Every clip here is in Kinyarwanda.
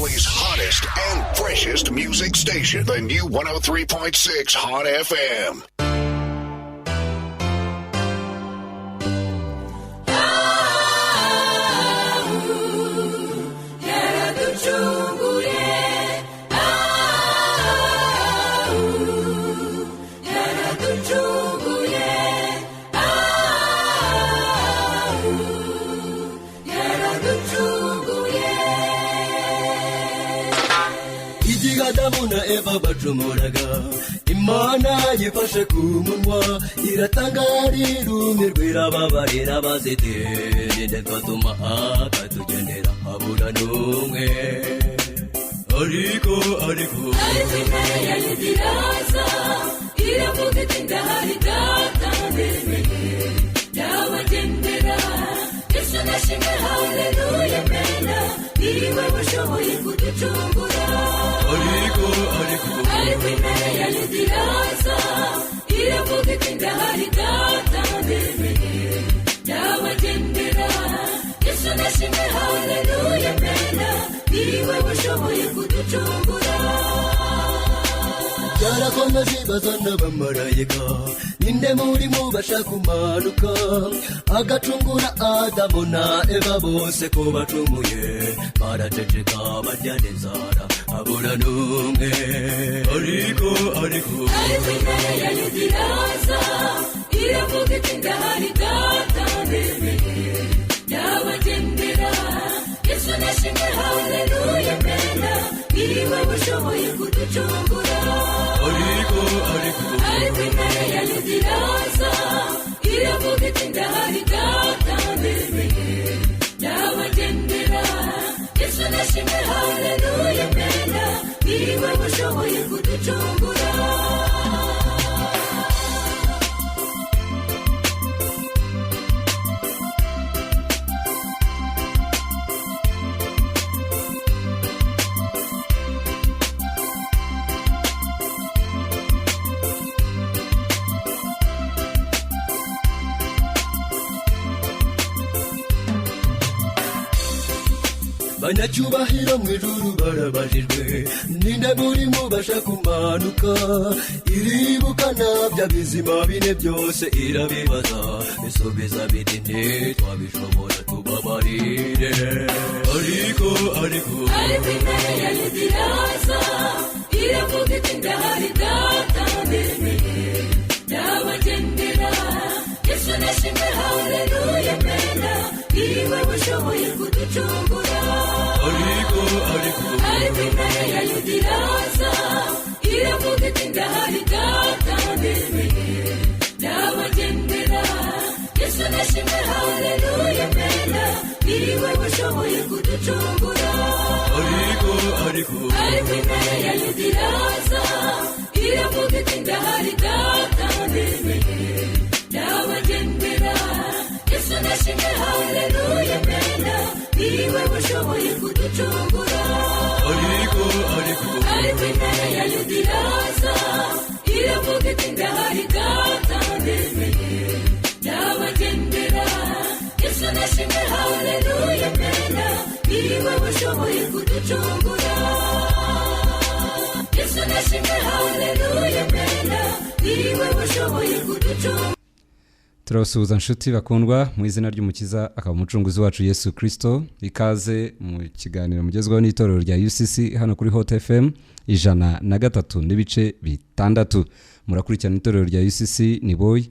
Valley's hottest and freshest music station, the new 103.6 Hot FM. Adamu na Eva bacumuraga, Imana yifashe ku munwa, iratangara irumirwa, irababarira bazitende, twatuma akatugendera habura n'umwe. Ariko ariko Ariko intare ya Yuda iraza, iravuga iti: "Ndahari Data, ndemeye ndabagendera." Yesu nashimwe, haleluya, mena niwe ushoboye kuducungura. Ariko ariko Ariko intare ya Yuda iraza, iravuga iti: "Ndahari Data, ndemeye ndabagendera." Yesu nashimwe, haleluya, mena niwe ushoboye kuducungura. Byarakomeje ibaza n'abamarayika: "Ninde muri mubasha kumanuka agacungura Adamu na Eva bose ko bacumuye?" Baraceceka, barya n'inzara, habura n'umwe. Ariko ariko Ariko intare ya Yuda iraza, iravuga iti: "Ndahari Data, ndemeye ndabagendera." Yesu nashimwe, haleluya, mena niwe ushoboye kuducungura. Ariko ariko Ariko intare ya Yuda iraza, iravuga iti: "Ndahari Data, ndemeye ndabagendera." Yesu nashimwe, haleluya, mena niwe ushoboye kuducungura. Banyacyubahiro mu ijuru barabajijwe: "Ninde muri mubasha kumanuka?" Iribuka bya bizima bine byose, irabibaza, bisubiza biti: "Ntitwabishobora, tubabarire." Ariko ariko Ariko intare ya Yuda iraza, iravuga iti: "Ndahari Data, ndemeye ndabagendera." Yesu nashimwe, haleluya, mena niwe ushoboye kuducungura. Ariko ariko Ariko intare ya Yuda iraza, iravuga iti: "Ndahari Data, ndemeye ndabagendera." Yesu nashimwe, haleluya, mena niwe ushoboye kuducungura. Ariko ariko Ariko intare ya Yuda iraza, iravuga iti: "Ndahari Data, ndemeye ndabagendera." Yesu nashimwe, haleluya, mena niwe ushoboye kuducungura. Ariko ariko Ariko intare ya Yuda iraza, iravuga iti: "Ndahari Data, ndemeye ndabagendera." Yesu nashimwe, haleluya, mena niwe ushoboye kuducungura. Yesu nashimwe, haleluya, mena niwe ushoboye kuducungura. Turabasuhuza nshuti bakundwa mu izina ry'Umukiza akaba Umucunguzi wacu Yesu Kirisito. Ikaze mu kiganiro mugezweho n'itorero rya UCC hano kuri Hot FM 103.6. Murakurikirana itorero rya UCC Niboy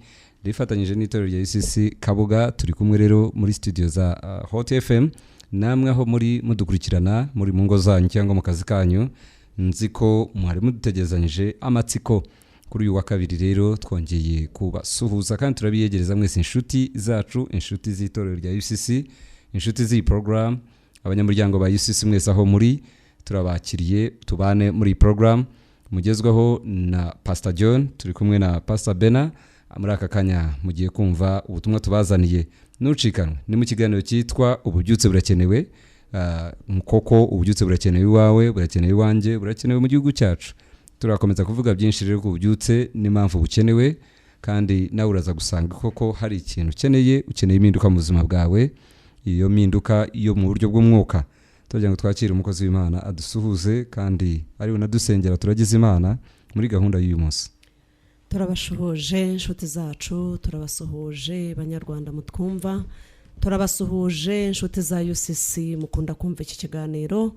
rifatanyije n'itorero rya UCC Kabuga. Turi kumwe rero muri studio za Hot FM. Namwe aho muri mudukurikirana, muri mu ngo zanyu cyangwa mu kazi kanyu, nzi ko mwari mudutegerezanyije amatsiko. Kuri uyu wa kabiri rero twongeye kubasuhuza kandi turabiyegereza mwese, inshuti zacu, inshuti z'itorero rya UCC, inshuti z'iyi porogaramu, abanyamuryango ba UCC mwese aho muri, turabakiriye tubane muri iyi porogaramu mugezweho na Pastor John. Turi kumwe na Pastor Bena. Muri aka kanya mugiye kumva ubutumwa tubazaniye, ntucikanwe. Ni mu kiganiro cyitwa "Ububyutse burakenewe". Koko ububyutse burakenewe iwawe, burakenewe iwanjye, burakenewe mu gihugu cyacu. Turakomeza kuvuga byinshi rero ku bubyutse n'impamvu bukenewe, kandi nawe uraza gusanga koko hari ikintu ukeneye, ukeneye impinduka mu buzima bwawe, iyo mpinduka yo mu buryo bw'umwuka. Turagira ngo twakire umukozi w'Imana adusuhuze kandi ari unadusengera turagize Imana muri gahunda y'uyu munsi. Turabashuhuje inshuti zacu, turabasuhuje banyarwanda mutwumva, turabasuhuje inshuti za UCC mukunda kumva iki kiganiro.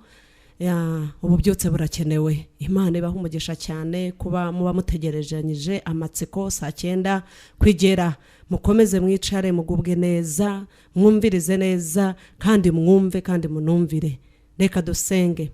Ububyutse burakenewe. Imana ibaha umugisha cyane kuba muba mutegerejanyije amatsiko saa 9 kwigera. Mukomeze mwicare, mugubwe neza, mwumvirize neza, kandi mwumve kandi munumvire. Reka dusenge.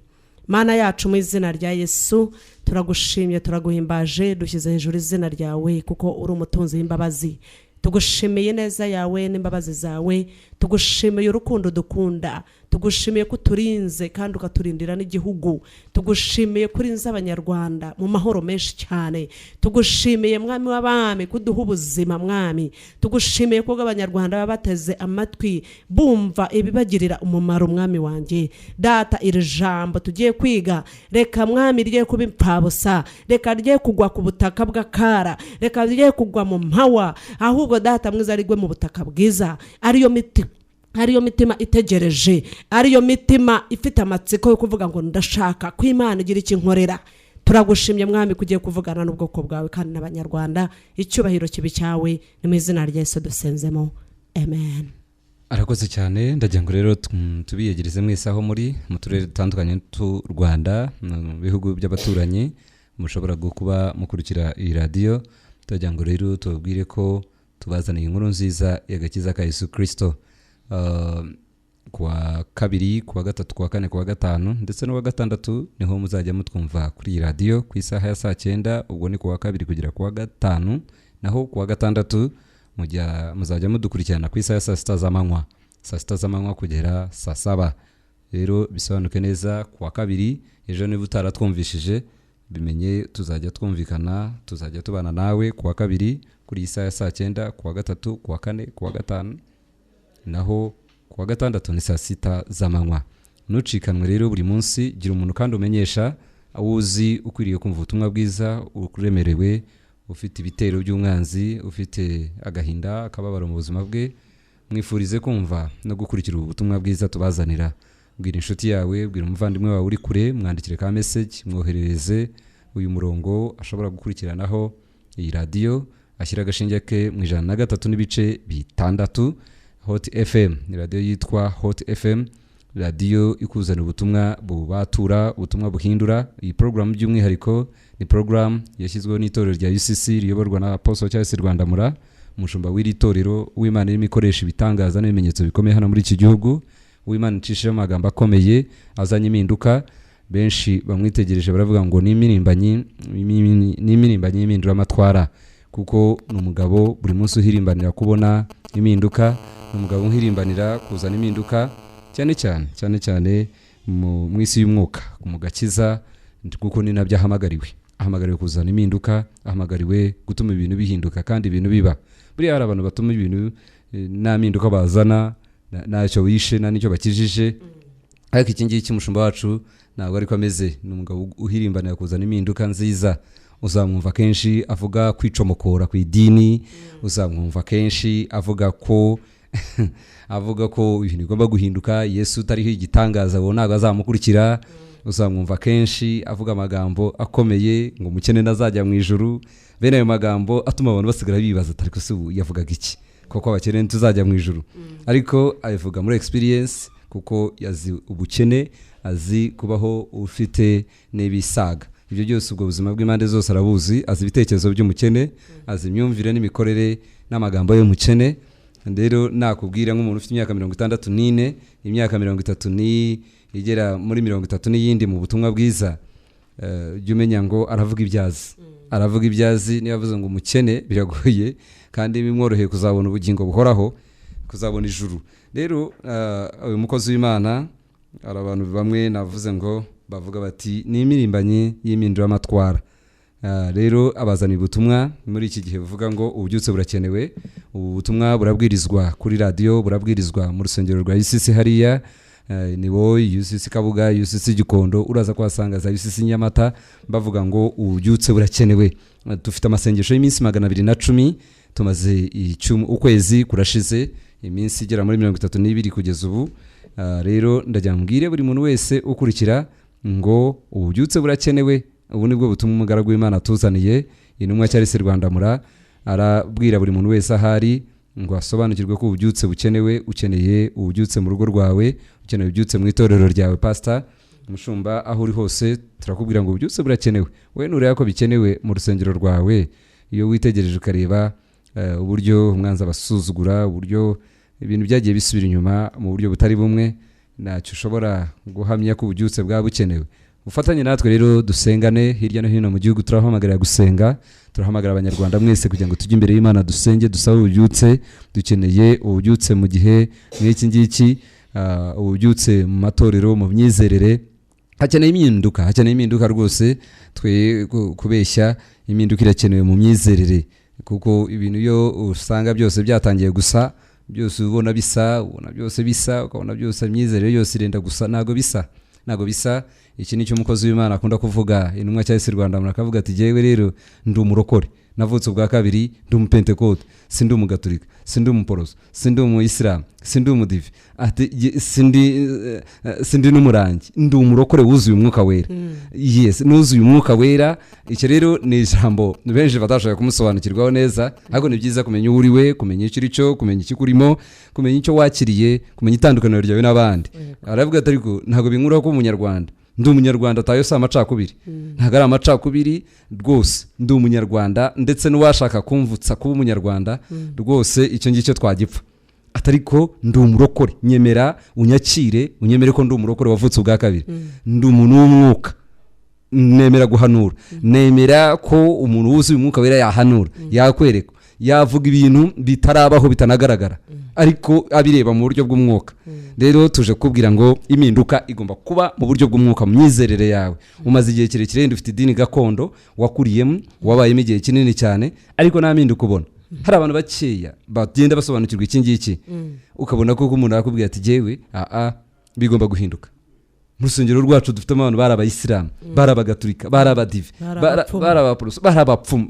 Mana yacu, mu izina rya Yesu turagushimye, turaguhimbaje, dushyize hejuru izina ryawe kuko uri umutunzi w'imbabazi. Tugushimiye neza yawe n'imbabazi zawe, tugushimiye urukundo dukunda, tugushimiye ko uturinze kandi ukaturindira n'igihugu, tugushimiye ko urinze abanyarwanda mu mahoro menshi cyane, tugushimiye mwami w'abami kuduha ubuzima mwami, tugushimiye ko abanyarwanda baba bateze amatwi bumva ibibagirira umumaro mwami wanjye. Data, iri jambo tugiye kwiga reka mwami rye kuba impfabusa, reka rye kugwa ku butaka bw'akara, reka rye kugwa mu mpawa, ahubwo data mwiza rigwe mu butaka bwiza, ariyo miti, ariyo mitima itegereje, ariyo mitima ifite amatsiko yo kuvuga ngo ndashaka ko Imana igira icyo inkorera. Turagushimye mwami kugiye kuvugana n'ubwoko bwawe kandi n'abanyarwanda. Icyubahiro kibi cyawe, ni mu izina rya Yesu dusenzemo, amen. Arakoze cyane. Ndagira ngo rero tubiyegereze mwese aho muri mu turere dutandukanye tw'u Rwanda, mu bihugu by'abaturanyi mushobora kuba mukurikira iyi radiyo. Turagira ngo rero tubabwire ko tubazaniye inkuru nziza y'agakiza ka Yesu Kristo. Kuwa kabiri, kuwa gatatu, kuwa kane, kuwa gatanu ndetse n'uwa gatandatu niho muzajya mutwumva kuri iyi radiyo ku isaha ya saa 9. Ubwo ni kuwa kabiri kugera kuwa gatanu, naho kuwa gatandatu muzajya mudukurikirana ku isaha ya saa 6 z'amanywa, saa 6 z'amanywa kugera saa 7. Rero bisobanuke neza, kuwa kabiri ejo niba utaratwumvishije bimenye, tuzajya twumvikana, tuzajya tubana nawe kuwa kabiri kuri iyi saha ya saa 9, kuwa gatatu, kuwa kane, kuwa gatanu, naho kuwa gatandatu ni saa 6 z'amanywa. Ntucikanwe rero buri munsi, gira umuntu kandi umenyesha uzi ukwiriye kumva ubutumwa bwiza, uremerewe, ufite ibitero by'umwanzi, ufite agahinda, akababaro mu buzima bwe, mwifurize kumva no gukurikira ubu butumwa bwiza tubazanira. Bwira inshuti yawe, bwira umuvandimwe wawe uri kure, mwandikire ka message, mwoherereze uyu murongo ashobora gukurikiranaho iyi radiyo, ashyira agashinge ke mu 103.6 Hot FM. Ni radiyo yitwa Hot FM, radiyo ikuzana ubutumwa bubatura, ubutumwa buhindura. Iyi program by'umwihariko ni program yashyizweho n'itorero rya UCC riyoborwa na Apostle Charles Rwandamura, umushumba w'iri torero w'Imana irimo ikoresha ibitangaza n'ibimenyetso bikomeye hano muri iki gihugu, w'Imana icishije amagambo akomeye azanye impinduka. Benshi bamwitegereje baravuga ngo ni imirimbanyi y'impinduramatwara, kuko ni umugabo buri munsi uhirimbanira kubona impinduka, ni umugabo uhirimbanira kuzana impinduka cyane cyane cyane cyane mu isi y'umwuka, mu gakiza, kuko ni nabyo ahamagariwe. Ahamagariwe kuzana impinduka, ahamagariwe gutuma ibintu bihinduka kandi ibintu biba. Buriya hari abantu batuma ibintu nta mpinduka bazana, ntacyo wishe nta n'icyo bakijije, ariko iki ngiki umushumba wacu ntabwo ariko ameze. Ni umugabo uhirimbanira kuzana impinduka nziza. Uzamwumva kenshi avuga kwicomokora ku idini, uzamwumva kenshi avuga ko ibintu bigomba guhinduka, Yesu utariho igitangaza uwo ntabwo azamukurikira. Uzamwumva kenshi avuga amagambo akomeye ngo umukene ntazajya mu ijuru. Bene ayo magambo atuma abantu basigara bibaza atari ko se ubu yavugaga iki, kuko abakene ntituzajya mu ijuru. Ariko abivuga muri experience, kuko yazi ubukene, azi kubaho ufite n'ibisaga. Ibyo byose ubwo buzima bw'impande zose arabuzi, azi ibitekerezo by'umukene, azi imyumvire n'imikorere n'amagambo y'umukene. Rero nakubwira nk'umuntu ufite imyaka 64, imyaka 30 igera muri 30 n'iyindi mu butumwa bwiza, jya umenya ngo aravuga ibyazi. Aravuga ibyazi. Niba avuze ngo umukene biragoye kandi bimworoheye kuzabona ubugingo buhoraho, kuzabona ijuru. Rero uyu mukozi w'Imana, hari abantu bamwe navuze ngo bavuga bati ni imirimbanyi y'impinduramatwara. Rero abazana ubutumwa muri iki gihe buvuga ngo ububyutse burakenewe. Ubu butumwa burabwirizwa kuri radiyo, burabwirizwa mu rusengero rwa UCC hariya, ni wowe UCC Kabuga, UCC Gikondo, uraza kuhasanga za UCC Nyamata, bavuga ngo ububyutse burakenewe. Dufite amasengesho y'iminsi 210, tumaze ukwezi kurashize, iminsi igera muri 32 kugeza ubu. Rero ndagira mbwire buri muntu wese ukurikira ngo ububyutse burakenewe. Ubu nibwo butumwa umugaragu w'Imana atuzaniye, intumwa Charles Rwandamura arabwira buri muntu wese ahari ngo asobanukirwe ko ububyutse bukenewe. Ukeneye ububyutse mu rugo rwawe, ukeneye ububyutse mu itorero ryawe. Pastor, umushumba, aho uri hose turakubwira ngo ububyutse burakenewe. We nureba ko bikenewe mu rusengero rwawe, iyo witegereje ukareba uburyo umwanzi abasuzugura, uburyo ibintu byagiye bisubira inyuma mu buryo butari bumwe, ntacyo ushobora guhamya ko ububyutse bwaba bukenewe. Ufatanye natwe rero dusengane hirya no hino mu gihugu. Turahamagarira gusenga, turahamagara abanyarwanda mwese kugira ngo tujye imbere y'Imana dusenge, dusabe ububyutse. Dukeneye ububyutse mu gihe nk'iki ngiki, ububyutse mu matorero, mu myizerere. Hakeneye impinduka, hakeneye impinduka rwose. Twe kubeshya, impinduka irakenewe mu myizerere, kuko ibintu iyo usanga byose byatangiye gusa, byose ubona bisa, ubona byose bisa, ukabona byose imyizerere yose irenda gusa, ntabwo bisa, ntabwo bisa. Iki ni cyo umukozi w'Imana akunda kuvuga, intumwa Charles Rwandamura, akavuga ati: "Jyewe rero ndi umurokore, navutse ubwa kabiri, ndi umupentekote, sindi umugaturika, sindi umuporoso, sindi umuyisilamu, sindi umudive, ati sindi n'umurangi, ndi umurokore wuzuye umwuka wera." Yes, nuzuye umwuka wera. Icyo rero ni ijambo benshi batashoboye kumusobanukirwaho neza, ariko ni byiza kumenya uwo uri we, kumenya icyo uri cyo, kumenya ikikurimo, kumenya icyo wakiriye, kumenya itandukaniro ryawe n'abandi. Aravuga ati: "Ariko ntabwo binkuraho kuba umunyarwanda, ndi umunyarwanda." Atayo si amacakubiri, ntabwo ari amacakubiri rwose, ndi umunyarwanda, ndetse n'uwashaka kumvutsa kuba umunyarwanda rwose icyo ngicyo twagipfa. Atari ko ndi umurokore, nyemera unyakire, unyemere ko ndi umurokore wavutse ubwa kabiri, ndi umuntu w'umwuka, nemera guhanura, nemera ko umuntu wuzuye umwuka wera yahanura, yakwereka, yavuga ibintu bitarabaho, bitanagaragara, ariko abireba mu buryo bw'umwuka. Rero tuje kubwira ngo impinduka igomba kuba mu buryo bw'umwuka mu myizerere yawe. Umaze igihe kirekire wenda ufite idini gakondo wakuriyemo, wabayemo igihe kinini cyane, ariko nta mpinduka ubona. Hari abantu bakeya bagenda basobanukirwa iki ngiki, ukabona ko umuntu arakubwira ati: "Jyewe aa bigomba guhinduka." Mu rusengero rwacu dufitemo abantu bari abayisilamu, bari abagatulika, bari abadive, Bari abapfumu. Bari abaporoso, bari abapfumu,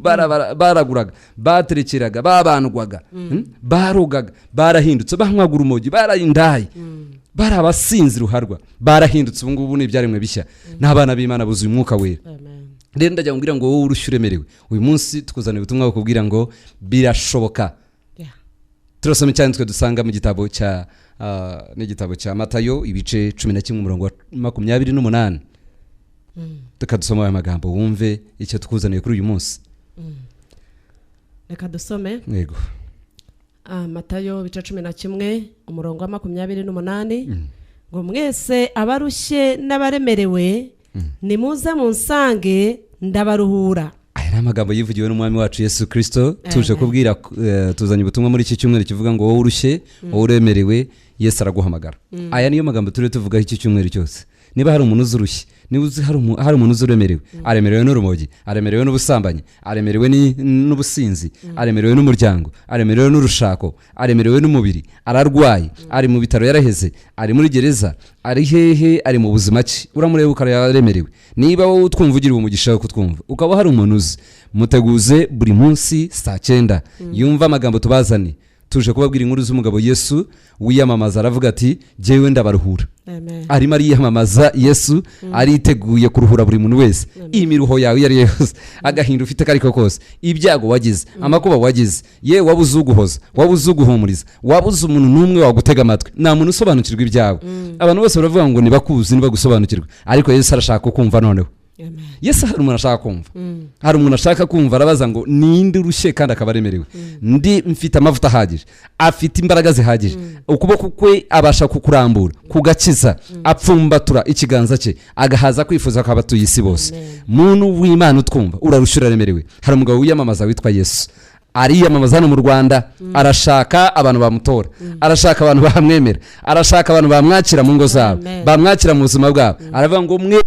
baraguraga, baterekeraga, babandwaga, barogaga, barahindutse, banywaga urumogi, barayindaye, bari abasinzi ruharwa, barahindutse. Ubu ngubu ni ibyaremwe bishya, n'abana b'Imana buzuye umwuka wera. Amen. Rero ndagira ngo ngo wowe urushye, uremerewe, uyu munsi tukuzanira ubutumwa bukubwira ngo birashoboka. Turasoma icyanditswe dusanga mu gitabo cya n'igitabo cya Matayo, ibice 11, umurongo wa 28. Tukadusoma aya magambo, wumve icyo tukuzaniye kuri uyu munsi. Reka dusome. Yego. Matayo ibice 11, umurongo wa 28, ngo: "Mwese abarushye n'abaremerewe, nimuze munsange, ndabaruhura." Aya ni amagambo yivugiwe n'umwami wacu Yesu Kirisito. Tuje Amen. kubwira, tuzanye ubutumwa muri iki cyumweru kivuga ngo wowe urushye, wowe uremerewe, Yesu araguhamagara. Aya niyo magambo turi tuvugaho iki cyumweru cyose. Niba hari umuntu uzi urushye, niba uzi hari umuntu uzi uremerewe, aremerewe n'urumogi, aremerewe n'ubusambanyi, aremerewe n'ubusinzi, aremerewe n'umuryango, aremerewe n'urushako, aremerewe n'umubiri, ararwaye, ari mu bitaro yaraheze, ari muri gereza, ari hehe, ari mu buzima ki, uramureba ukareba aremerewe. Niba wowe utwumva ugira umugisha wo kutwumva, ukaba hari umuntu uzi, muteguze buri munsi saa 9, yumva amagambo tubazane. Tuje kubabwira inkuru z'umugabo Yesu wiyamamaza, aravuga ati: "Jyewe ndabaruhura." Amen. Arimo ariyamamaza Yesu, ariteguye kuruhura buri muntu wese. Imiruho yawe iyo ari yo yose, agahinda ufite kariko kose, ibyago wagize, amakuba wagize, ye wabuze uguhoza, wabuze uguhumuriza, wabuze umuntu n'umwe wagutega amatwi, nta muntu usobanukirwa ibyawe. Abantu bose baravuga ngo ntibakuzi, ntibagusobanukirwa, ariko Yesu arashaka kukumva noneho. Amen. Yesu hari umuntu ashaka kumva, hari umuntu ashaka kumva. Arabaza ngo: "Ninde urushye kandi akaba aremerewe?" Ndi mfite amavuta ahagije, afite imbaraga zihagije, ukuboko kwe abasha kukurambura kugakiza, apfumbatura ikiganza cye agahaza kwifuza kw'abatuye isi bose. Muntu w'Imana utwumva, urarushye, uraremerewe, hari umugabo wiyamamaza witwa Yesu. Ariyamamaza hano mu Rwanda, arashaka abantu bamutora, arashaka abantu bamwemera, arashaka abantu bamwakira mu ngo zabo, Amen. bamwakira mu buzima bwabo. Aravuga ngo: "Mwe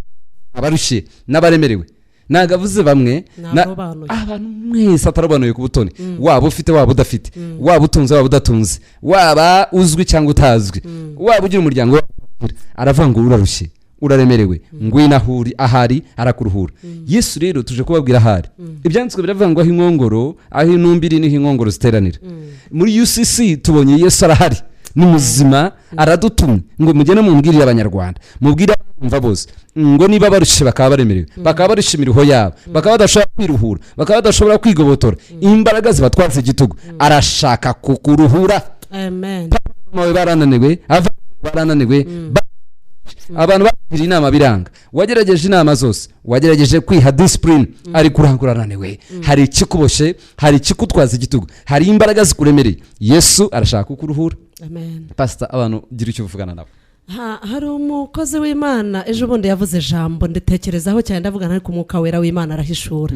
abarushye n'abaremerewe." Ntabwo avuze bamwe Ntarobanuye. Abantu mwese, atarobanuye ku butoni, waba ufite, waba udafite, waba utunze, waba udatunze, waba uzwi cyangwa utazwi, waba ugira umuryango waba utagira. Aravuga ngo: "Urarushye, uraremerewe, ngwino aho uri, ahari arakuruhura." Yesu rero tuje kubabwira ahari. Ibyanditswe biravuga ngo aho inkongoro, aho intumbi iri, niho inkongoro ziteranira. Muri UCC tubonye Yesu arahari. Ni muzima, aradutumye ngo mugende mumbwirire Abanyarwanda, mubwire abumva bose ngo niba barushe, bakaba baremerewe, bakaba barusha imiruho yabo, bakaba badashobora kwiruhura, bakaba badashobora kwigobotora imbaraga zibatwaza igitugu, arashaka kukuruhura. Amen. Mama we barananiwe, ava barananiwe, abantu bagira inama biranga. Wagerageje inama zose, wagerageje kwiha discipline, ariko uranga, urananiwe. Hari ikikuboshye, hari ikikutwaza igitugu, hari imbaraga zikuremereye. Yesu arashaka kukuruhura. Amen. Pasita, abantu gira icyo uvugana nabo. Hari umukozi w'Imana ejo bundi yavuze ijambo, nditekerezaho cyane, ndavuga, ariko Umwuka Wera w'Imana arahishura.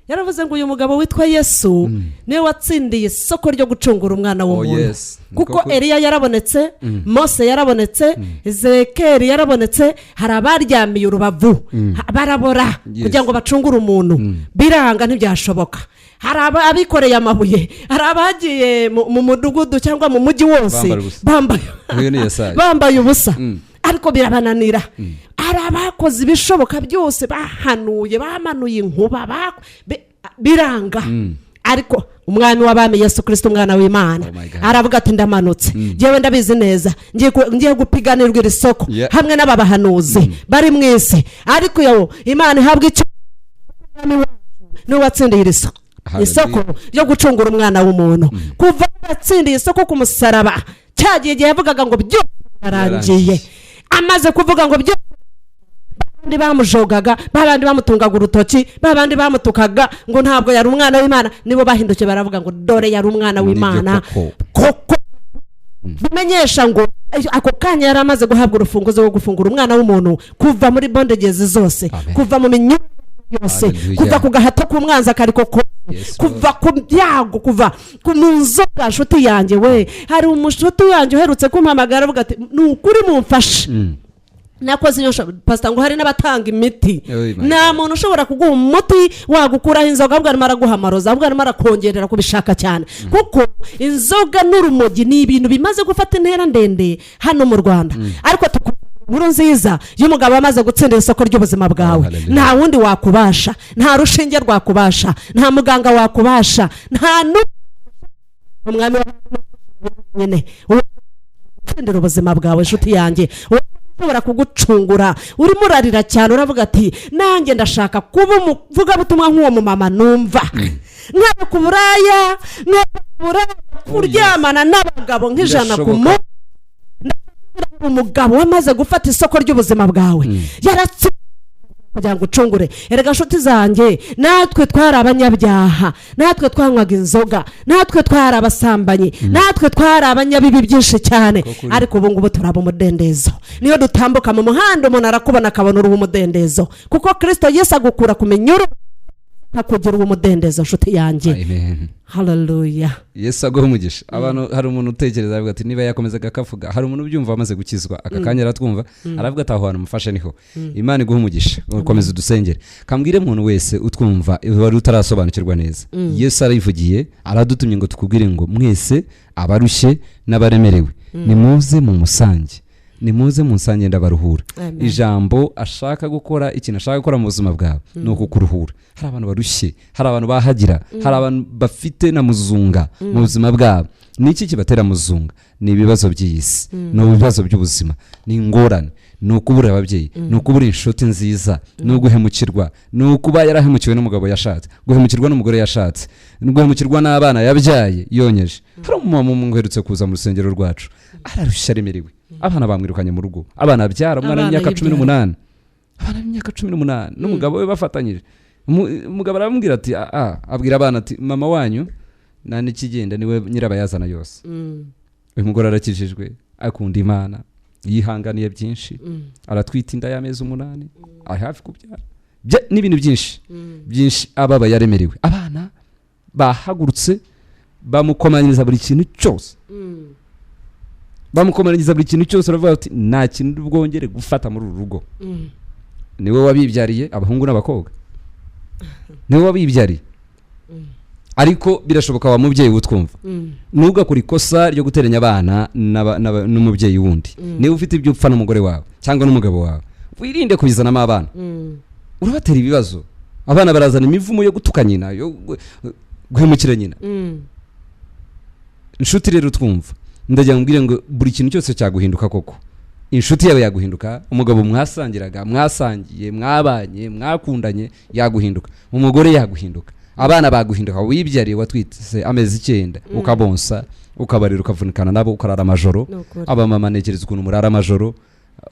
Yaravuze ngo uyu mugabo witwa Yesu niwe watsindiye isoko ryo gucungura umwana w'umuntu. Niko Kuko Eliya yarabonetse, Mose yarabonetse, Ezekeri yarabonetse, hari abaryamiye urubavu barabora kugira ngo bacungure umuntu, biranga, ntibyashoboka. Hari abikoreye amabuye, hari abagiye mu mudugudu cyangwa mu mujyi wose Bambaye ubusa. bambaye Uyu ni Yesaya. bambaye ubusa, ariko birabananira. Hari abakoze ibishoboka byose, bahanuye, bamanuye inkuba, biranga, ariko Umwami w'abami Yesu Kirisito, umwana w'Imana, Oh my God. aravuga ati: "Ndamanutse, ngewe ndabizi neza, ngiye gupiganirwa iri soko hamwe n'aba bahanuzi bari mu isi." Ariko yo Imana ihabwa icyo, Umwami wacu niwe watsindiye iri soko, Hallelujah. isoko ryo gucungura umwana w'umuntu. Kuva yatsindiye isoko ku musaraba, cyagiye igihe yavugaga ngo byose birarangiye. Birarangiye. Amaze kuvuga ngo byose, babandi bamujogaga, babandi bamutungaga urutoki, babandi bamutukaga ngo ntabwo yari umwana w'Imana, nibo bahindukiye baravuga ngo dore yari umwana Nibyo. w'Imana Koko. koko. Bimenyesha ngo ako kanya yari amaze guhabwa urufunguzo rwo gufungura umwana w'umuntu kuva muri bondages zose, Amen. kuva mu minyururu yose, Hallelujah. kuva ku gahato k'umwanzi akariko kose, kuva ku byago, kuva mu nzoga. Nshuti yanjye we, hari umushuti wanjye uherutse kumpamagara avuga ati: "Ni ukuri mumfashe, nakoze iyo pasita." Ngo hari n'abatanga imiti. Oh my Nta God. muntu ushobora kuguha umuti wagukuraho inzoga, ahubwo arimo araguha amarozi, ahubwo arimo arakongerera kubishaka cyane, kuko inzoga n'urumogi ni ibintu bimaze gufata intera ndende hano mu Rwanda. Ariko inkuru nziza y'umugabo wamaze gutsindira isoko ry'ubuzima bwawe, Hallelujah. nta wundi wakubasha, nta rushinge rwakubasha, nta muganga wakubasha, nta Umwami nyine gutsindira ubuzima bwawe. Inshuti yanjye, ushobora kugucungura. Urimo urarira cyane, uravuga ati: "Nanjye ndashaka kuba umuvugabutumwa nk'uwo mumama numva, nkaba ku buraya, nkaba ku buraya, kuryamana n'abagabo nk'ijana ku Birashoboka. munsi." Ndakubwira, umugabo wamaze gufata isoko ry'ubuzima bwawe yaratsinze kugira ngo ucungure. Erega nshuti zanjye, natwe twari abanyabyaha, natwe twanywaga inzoga, natwe twari abasambanyi, natwe twari abanyabibi byinshi cyane. Koko uri. Ariko ubu ngubu turaba umudendezo. Niyo dutambuka mu muhanda, umuntu arakubona akabona uri umudendezo, kuko Kirisito Yesu agukura ku minyururu akakugira uwo mudendezo, nshuti yanjye. Amen. Haleluya. Yesu aguhe umugisha. Abantu, hari umuntu utekereza avuga ati niba yakomezaga akavuga, hari umuntu ubyumva wamaze gukizwa aka kanya aratwumva, aravuga ati: "Aho hantu mufashe niho." Imana iguhe umugisha, ukomeza udusengere. Kambwire umuntu wese utwumva wari utarasobanukirwa neza, Yesu arayivugiye, aradutumye ngo tukubwire ngo mwese abarushye n'abaremerewe, nimuze mu musange, nimuze mu nsange, ndabaruhura. Amen. Ijambo ashaka gukora, ikintu ashaka gukora mu buzima bwawe ni ukukuruhura. Hari abantu barushye, hari abantu bahagira, hari abantu bafite na muzunga mu buzima bwabo. Ni iki kibatera muzunga? Ni ibibazo by'iyi si, ni ibibazo by'ubuzima, ni ingorane, ni ukubura ababyeyi, ni ukubura inshuti nziza, ni uguhemukirwa, ni ukuba yarahemukiwe n'umugabo yashatse, guhemukirwa n'umugore yashatse, ni guhemukirwa n'abana yabyaye yonyeje. Hari umumama umwe uherutse kuza mu rusengero rwacu, ararushye, aremerewe, abana bamwirukanye mu rugo, abana abyara, umwana Abana w'imyaka cumi yibyara. n'umunani, abana b'imyaka 18 n'umugabo we bafatanyije. Umugabo aramubwira ati: "Ah, ah," abwira abana ati: "Mama wanyu nta n'ikigenda, niwe nyirabayazana yose." Uyu mugore arakijijwe, akunda Imana, yihanganiye byinshi, aratwita inda y'amezi 8, ari hafi kubyara. N'ibintu byinshi byinshi, ababa yaremerewe, abana bahagurutse bamukomanyiriza buri kintu cyose, bamukomanyiriza buri kintu cyose, baravuga bati: "Nta kintu bwongere gufata muri uru rugo." Niwe wabibyariye abahungu n'abakobwa, niwe wabibyariye. Ariko birashoboka, wa mubyeyi utwumva, ntugakore ikosa ryo guteranya abana n'umubyeyi wundi. Niba ufite ibyo upfa n'umugore wawe cyangwa n'umugabo wawe, wirinde kubizanamo abana, urabatera ibibazo. Abana barazana imivumo yo gutuka nyina, yo guhemukira nyina. Inshuti rero twumva, Ndagira ngo mbwire ngo buri kintu cyose cyaguhinduka koko. Inshuti yawe yaguhinduka, umugabo mwasangiraga, mwasangiye, mwabanye, mwakundanye yaguhinduka, umugore yaguhinduka, abana baguhinduka, wibyariye, watwitse amezi 9, ukabonsa, ukabarira, ukavunikana nabo, ukarara amajoro. Ni ukuri. Abamama, ntekereza ukuntu murara amajoro,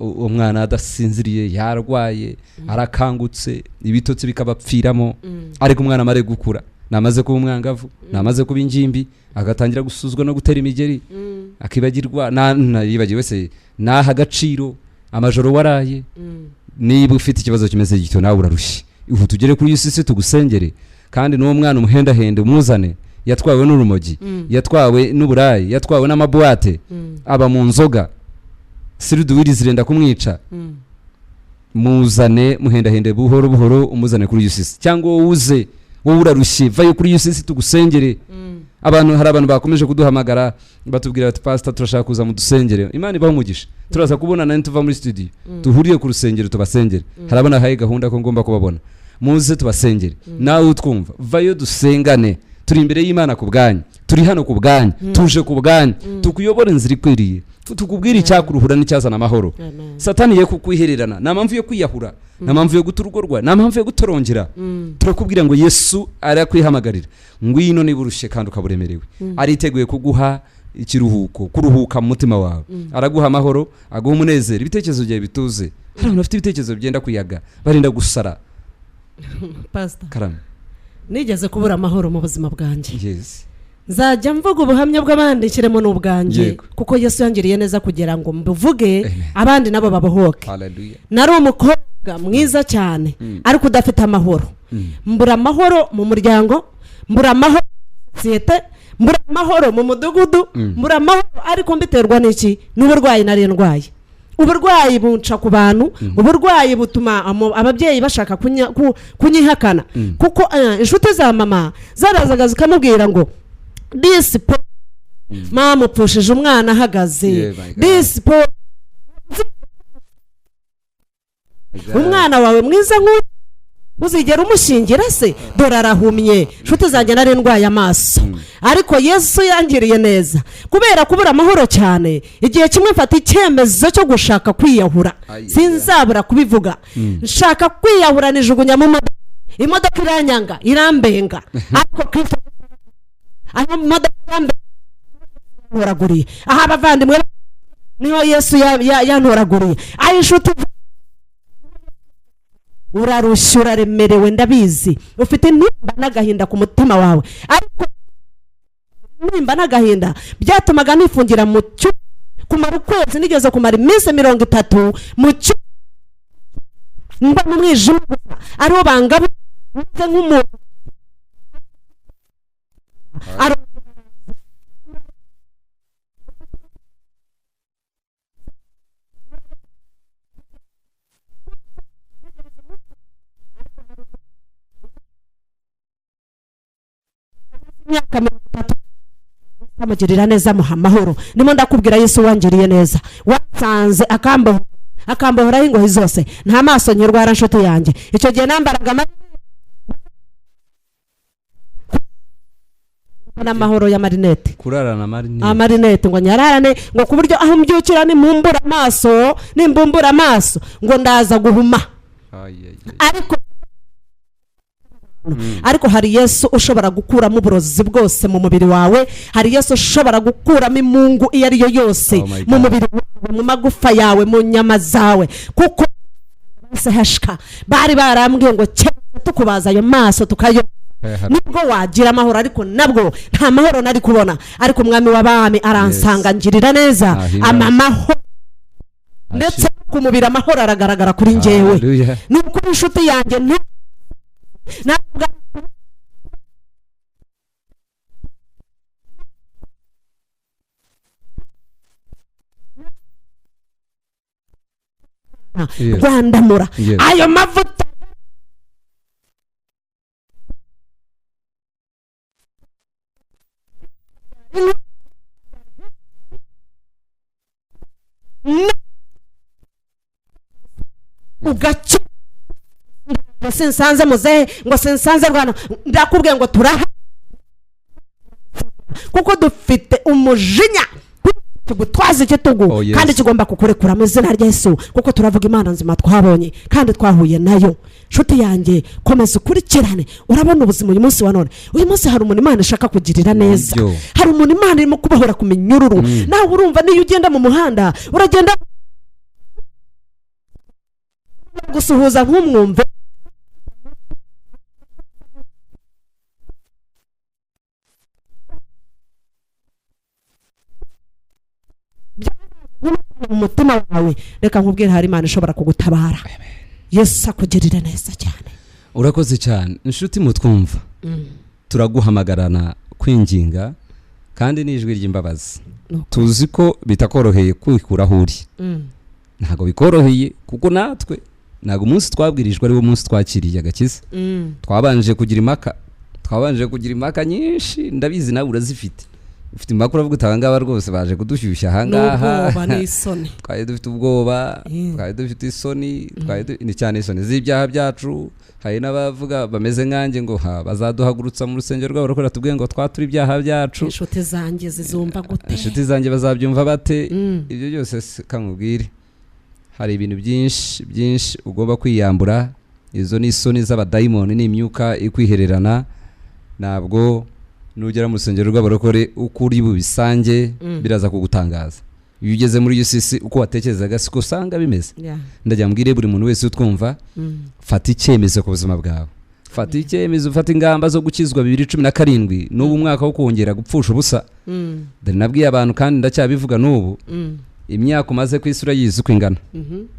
umwana adasinziriye, yarwaye, arakangutse, ibitotsi bikabapfiramo. Ariko umwana amare gukura, namaze kuba umwangavu, namaze kuba ingimbi, agatangira gusuzwa no gutera imigeri, akibagirwa yibagiwe se naha agaciro amajoro waraye. Niba ufite ikibazo kimeze gityo, nawe urarushye, ubu tugere kuri UCC tugusengere. Kandi n'uwo mwana umuhendahende, umuzane. Yatwawe n'urumogi, yatwawe n'uburayi, yatwawe n'amabuwate, aba mu nzoga, siriduwiri zirenda kumwica. Muzane, muhendahende buhoro buhoro, umuzane kuri UCC, cyangwa wowe uze, wowe urarushye, vayo kuri UCC tugusengere. Abantu, hari abantu bakomeje kuduhamagara batubwira bati: "Pastor, turashaka kuza mu dusengere." Imana ibahe umugisha. Turaza kubonana nituva muri studio, duhuriye ku rusengero tubasengere. Hari abana haye gahunda ko ngomba kubabona. Muze tubasengere. Nawe utwumva, vayo dusengane. Turi imbere y'Imana ku bwanyu, turi hano ku bwanyu, tuje ku bwanyu, tukuyobora inzira ikwiriye, tukubwire icyakuruhura n'icyazana amahoro. Amen. Satani ye kukwihererana. Nta mpamvu yo kwiyahura, nta mpamvu yo guturugorwa, nta mpamvu yo gutorongera. Turakubwira ngo Yesu arakwihamagarira: ngwino niba urushye kandi ukaba uremerewe. Ariteguye kuguha ikiruhuko, kuruhuka mu mutima wawe. Araguha amahoro, aguha umunezero, ibitekerezo byawe bituze. Hari abantu bafite ibitekerezo byenda kuyaga, barinda gusara. Pastor, Karame. nigeze kubura amahoro mu buzima bwanjye. Nzajya mvuga ubuhamya bw'abandi, nshyiremo n'ubwanjye, kuko Yesu yangiriye neza kugira ngo mbuvuge, Amen. abandi nabo babohoke. Hallelujah. Nari umukobwa mwiza cyane ariko udafite amahoro. Mbura amahoro mu muryango, mbura amahoro mu sosiyete, mbura amahoro mu mudugudu, mbura amahoro. Ariko mbiterwa n'iki? N'uburwayi nari ndwaye. Uburwayi bunca ku bantu, uburwayi butuma ababyeyi bashaka kunyihakana, kuko inshuti za mama zarazaga zikamubwira ngo: "Disi po mama upfushije umwana ahagaze." Yeah, my God. "Disi po umwana wawe mwiza nk'uyu uzigera umushingira se? Dore arahumye." Inshuti zanjye, nari ndwaye amaso, ariko Yesu yangiriye neza. Kubera kubura amahoro cyane, igihe kimwe mfata icyemezo cyo gushaka kwiyahura. Ayi. Sinzabura kubivuga. Nshaka kwiyahura, nijugunya mu modoka, imodoka iranyanga, irambenga, ariko Kristo aho imodoka yantoraguriye, aho abavandimwe niho Yesu yantoraguriye, aho inshuti. Urarushye, uraremerewe, ndabizi, ufite intimba n'agahinda ku mutima wawe. Ariko intimba n'agahinda byatumaga nifungira mu cyumba kumara ukwezi. Nigeze kumara iminsi 30 mu cyumba, mba mu mwijima gusa, ariho bangaba meze nk'umuntu. Imyaka 30 amugirira neza, amuha amahoro. Ndimo ndakubwira Yesu wangiriye neza, wasanze akambohora, akambohoraho ingoyi zose. Nta maso nyirwara, nshuti yanjye. Icyo gihe nambaraga n'amahoro y'amarinete. Kurarana marinete. Amarinete, ngo nyararane, ngo ku buryo aho mbyukira nimumbura amaso, nimbumbura amaso ngo ndaza guhuma. Ay, ay, ay. Ariko hari Yesu ushobora gukuramo uburozi bwose mu mubiri wawe. Hari Yesu ushobora gukuramo imungu iyo ari yo yose Oh my mu God. mubiri wawe, mu magufa yawe, mu nyama zawe. Kuko hashika bari barambwiye ngo keretse tukubaza ayo maso tukayo nibwo wagira amahoro, ariko nabwo nta mahoro nari kubona. Ariko Umwami w'abami aransanga, ngirira neza, Ahimbaze. ampa amahoro, ndetse no ku mubiri amahoro aragaragara kuri njyewe. Hallelujah. Ni ukuri, inshuti yanjye, ntabwo rwandamura ayo mavuta. Ugakira. Ngo sinsanze muzehe, ngo sinsanze Rwanda. Ndakubwiye ngo turaha kuko dufite umujinya. Kigutwaza igitugu Oh, yes. kandi kigomba kukurekura mu izina rya Yesu, kuko turavuga Imana nzima twabonye kandi twahuye nayo. Nshuti yanjye, komeza ukurikirane, urabona ubuzima uyu munsi wa none. Uyu munsi hari umuntu Imana ishaka kugirira neza. Nibyo. Hari umuntu Imana irimo kubohora ku minyururu. Nawe urumva, niyo ugenda mu muhanda, uragenda gusuhuza ntumwumve. Mu mutima wawe, reka nkubwire, hari Imana ishobora kugutabara. Yesu akugirire neza cyane. Urakoze cyane, inshuti mutwumva. Turaguhamagarana kwinginga kandi n'ijwi ry'imbabazi. Nuko. Tuzi ko bitakoroheye kwikura aho uri. Ntabwo bikoroheye, kuko natwe ntabwo umunsi twabwirijwe ari wo munsi twakiriye agakiza. Twabanje kugira impaka nyinshi. Ndabizi nawe urazifite, ufite impaka, uravuga uti: "Aba ngaba rwose baje kudushyushya aha ngaha." N'ubwoba n'isoni. Twari dufite ubwoba, twari dufite isoni, ni cyane isoni z'ibyaha byacu. Hari n'abavuga bameze nkanjye ngo ha bazaduhagurutsa mu rusengero rwabo rukora tubwiye ngo twature ibyaha byacu. Inshuti zanjye zizumva gute? Inshuti zanjye bazabyumva bate? Ibyo byose se kamubwire, hari ibintu byinshi byinshi ugomba kwiyambura. Izo ni isoni z'abadayimoni, ni imyuka ikwihererana. Ntabwo nugera mu rusengero rw'abarokore uko uri bubisange biraza kugutangaza. Iyo ugeze muri UCC, uko watekerezaga siko usanga bimeze. Ndagira mbwire buri muntu wese utwumva: fata icyemezo ku buzima bwawe, fata icyemezo, ufata ingamba zo gukizwa. 2017 n'ubu umwaka wo kongera gupfusha ubusa. Dore nabwiye abantu kandi ndacyabivuga n'ubu: imyaka umaze ku isi urayizi uko ingana,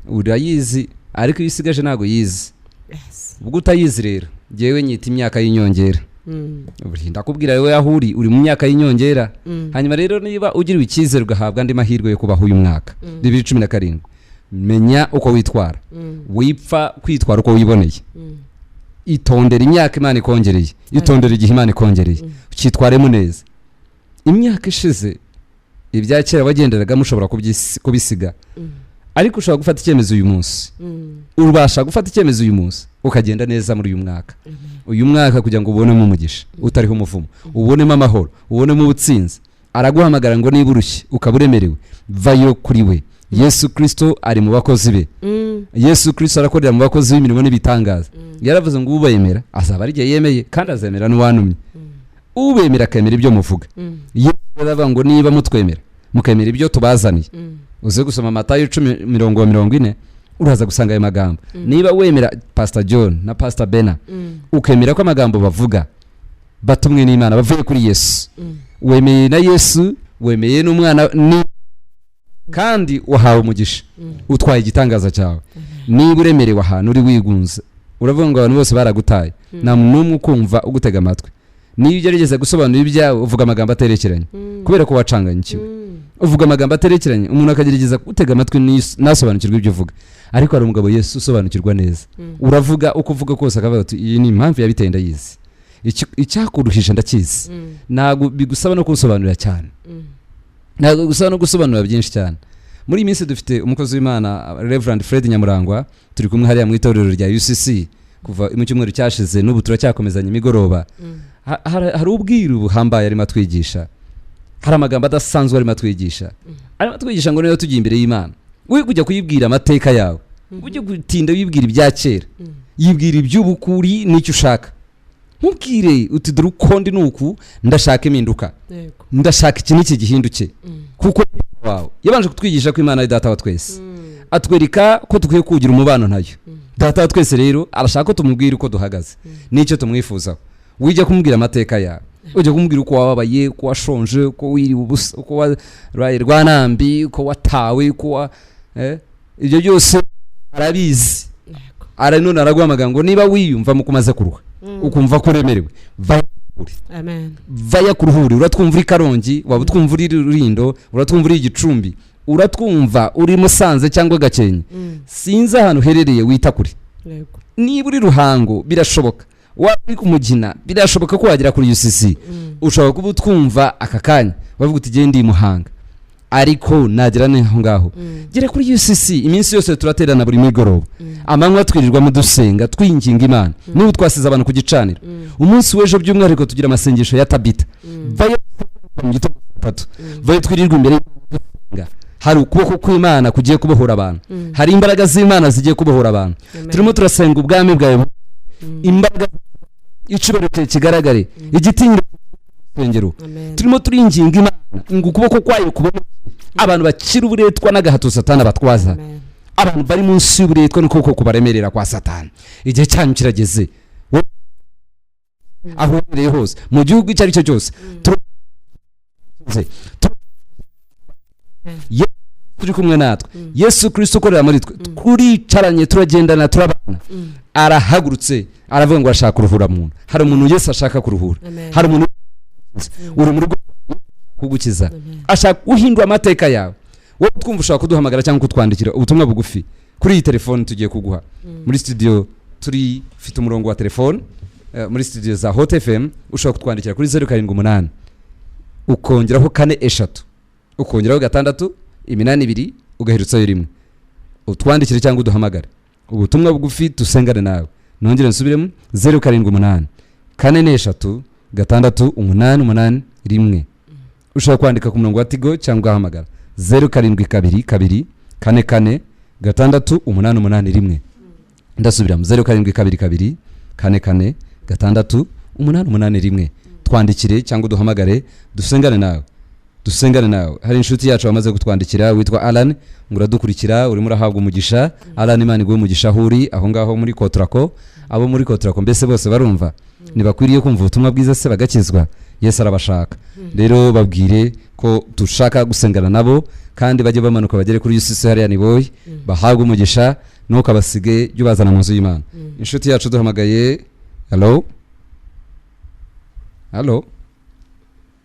urayizi, ariko iyo usigaje ntabwo uyizi. Ubwo utayizi rero, ngewe nyita imyaka y'inyongera. Buri ndakubwira wowe aho uri, uri mu myaka y'inyongera. Hanyuma rero, niba ugiriwe icyizere ugahabwa andi mahirwe yo kubaho uyu mwaka 2017, menya uko witwara. Wipfa kwitwara uko wiboneye. Itondera imyaka Imana ikongereye, itondera igihe Imana ikongereye, ukitwaremo neza. Imyaka ishize, ibya kera wagenderagamo ushobora kubisiga, ariko ushobora gufata icyemezo uyu munsi. Ubasha gufata icyemezo uyu munsi ukagenda neza muri uyu mwaka, uyu mwaka kugira ngo ubonemo umugisha utariho umuvumo, ubonemo amahoro, ubonemo ubutsinzi. Araguhamagara ngo niba urushye ukaba uremerewe, vayo kuri we. Yesu Kirisito ari mu bakozi be. Yesu Kirisito arakorera mu bakozi b'imirimo n'ibitangaza. Yaravuze ngo ubemera azaba ari igihe yemeye, kandi azemera n'uwantumye. Ubemera akemera ibyo muvuga. Yesu aravuga ngo niba mutwemera mukemera ibyo tubazaniye, uze gusoma Matayo 10:40, uraza gusanga ayo magambo. Niba wemera Pastor John na Pastor Bena, ukemera ko amagambo bavuga batumwe n'Imana bavuye kuri Yesu, wemeye na Yesu, wemeye n'umwana ni kandi wahawe umugisha, utwaye igitangaza cyawe. Niba uremerewe ahantu uri wigunze, uravuga ngo abantu bose baragutaye, nta muntu n'umwe ukumva ugutega amatwi, niyo ugerageza gusobanura ibyawe uvuga amagambo aterekeranye kubera ko wacanganyikiwe, uvuga amagambo aterekeranye, umuntu akagerageza kugutega amatwi ntasobanukirwe ibyo uvuga. Ariko hari umugabo Yesu usobanukirwa neza. Uravuga uko uvuga kose akavuga ati: "Iyi ni impamvu yabiteye, ndayizi. Icyakuruhije ndakizi." Ntabwo bigusaba no kuwusobanurira cyane, ntabwo bigusaba no gusobanura byinshi cyane. Muri iyi minsi dufite umukozi w'Imana Reverend Fred Nyamurangwa, turi kumwe hariya mu itorero rya UCC kuva mu cyumweru cyashize, n'ubu turacyakomezanya imigoroba. Hari ubwiru buhambaye arimo atwigisha, hari amagambo adasanzwe arimo atwigisha. Arimo atwigisha ngo niba tugiye imbere y'Imana, we kujya kuyibwira amateka yawe, ujye gutinda wibwira ibya kera, yibwira iby'ubukuri n'icyo ushaka. Ntubwire uti: "Dore uko ndi nuku, ndashaka impinduka, ndashaka iki n'iki gihinduke," kuko wawe yabanje kutwigisha ko Imana ari Data wa twese, atwereka ko dukwiye kugira umubano nayo. Data wa twese rero arashaka ko tumubwira uko duhagaze n'icyo tumwifuzaho. Wijya kumubwira amateka yawe, ujya kumubwira uko wababaye, uko washonje, uko wiriwe ubusa, uko waraye rwanambi, uko watawe, uko wa ibyo byose arabizi. Ara none araguhamagara ngo niba wiyumva mu kumaze kuruha, ukumva ko uremerewe, va kure. Amen. Vaya ku ruhuri. Uratwumva uri Karongi, waba utwumva uri Rurindo, uratwumva uri Gicumbi, uratwumva uri Musanze cyangwa Gakenke, sinzi ahantu uherereye, wita kure. Niba uri Ruhango birashoboka, waba uri ku Mugina birashoboka ko wagera kuri UCC. Ushobora kuba utwumva aka kanya bavuga uti: "Genda i Muhanga, ariko nagera aho ngaho." Gera kuri UCC. Iminsi yose turaterana buri migoroba, amanywa twirirwamo dusenga, twinginga Imana. N'ubu twasize abantu ku gicaniro. Umunsi w'ejo by'umwihariko tugira amasengesho ya Tabita. Vayo mu gitondo saa 3, vayo twirirwa imbere. Hari ukuboko kw'Imana kugiye kubohora abantu, hari imbaraga z'Imana zigiye kubohora abantu. Amen. Turimo turasenga ubwami bwawe, imbaraga, icyubahiro cyawe kigaragare, igitinyiro rusengero. Amen. Turimo turinginga Imana ngo ukuboko kwayo kubone abantu bakira uburetwa n'agahato Satani abatwaza. Amen. Abantu bari munsi y'uburetwa n'ukuboko kubaremerera kwa Satani, igihe cyanyu kirageze. Wowe aho uherereye hose mu gihugu icyo ari cyo cyose, Yesu turi kumwe natwe, Yesu Kirisito ukorera muri twe, turicaranye, turagendana, turabana. Arahagurutse, aravuga ngo arashaka kuruhura muntu. Hari umuntu Yesu ashaka kuruhura. Amen. Hari umuntu uri mu rugo kugukiza, ashaka guhindura amateka yawe. Wowe twumva, ushobora kuduhamagara cyangwa kutwandikira ubutumwa bugufi kuri iyi telefone tugiye kuguha muri studio. Turi ufite umurongo wa telefone muri studio za Hot FM. Ushobora kutwandikira kuri 078, ukongeraho 4 3, ukongeraho 6 8 2, ugahirutsayo 1. Utwandikire cyangwa uduhamagare ubutumwa bugufi, dusengane nawe. Nongere nsubiremo: 0784 4 3 6 8 8 8 1. Ushobora kwandika ku murongo wa Tigo cyangwa ugahamagara 0722 44 6 8 8 1. Ndasubiramo: 0722 44 6 8 8 1. Twandikire cyangwa uduhamagare, dusengane nawe, dusengane nawe. Hari inshuti yacu wamaze kutwandikira witwa Alan, ngo uradukurikira, urimo urahabwa umugisha. Alan, Imana iguhe umugisha aho uri aho ngaho muri Kotrako. Abo muri Kotrako mbese bose barumva ntibakwiriye kumva ubutumwa bwiza se bagakizwa? Yesu arabashaka. Rero babwire ko dushaka gusengana nabo, kandi bajye bamanuka bagere kuri UCC hariya Niboye, bahabwe umugisha. Ntukabasige, jya ubazana mu nzu y'Imana. Inshuti yacu duhamagaye, hello, hello.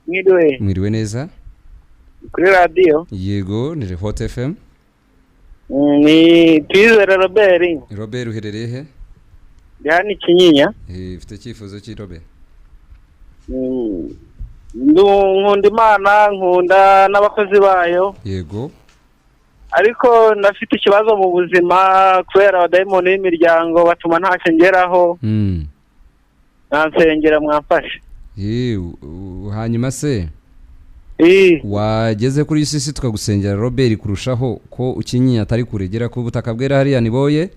Mwiriwe. Mwiriwe neza. Kuri radiyo? Yego, ni Hot FM. Ni Twizere Robert. Robert, uherereye he? Ndi hano i Kinyinya. Ufite icyifuzo ki, Robert? Nkunda Imana, nkunda n'abakozi bayo. Ariko ndafite ikibazo mu buzima kubera abadayimoni b'imiryango batuma ntacyo ngeraho. Mwansengera, mwamfashe. Hanyuma se Ii, wageze kuri UCC tukagusengera, Robert, kurushaho ko ukinyinya atari kure? Gera ku butaka bwera hariya Niboye.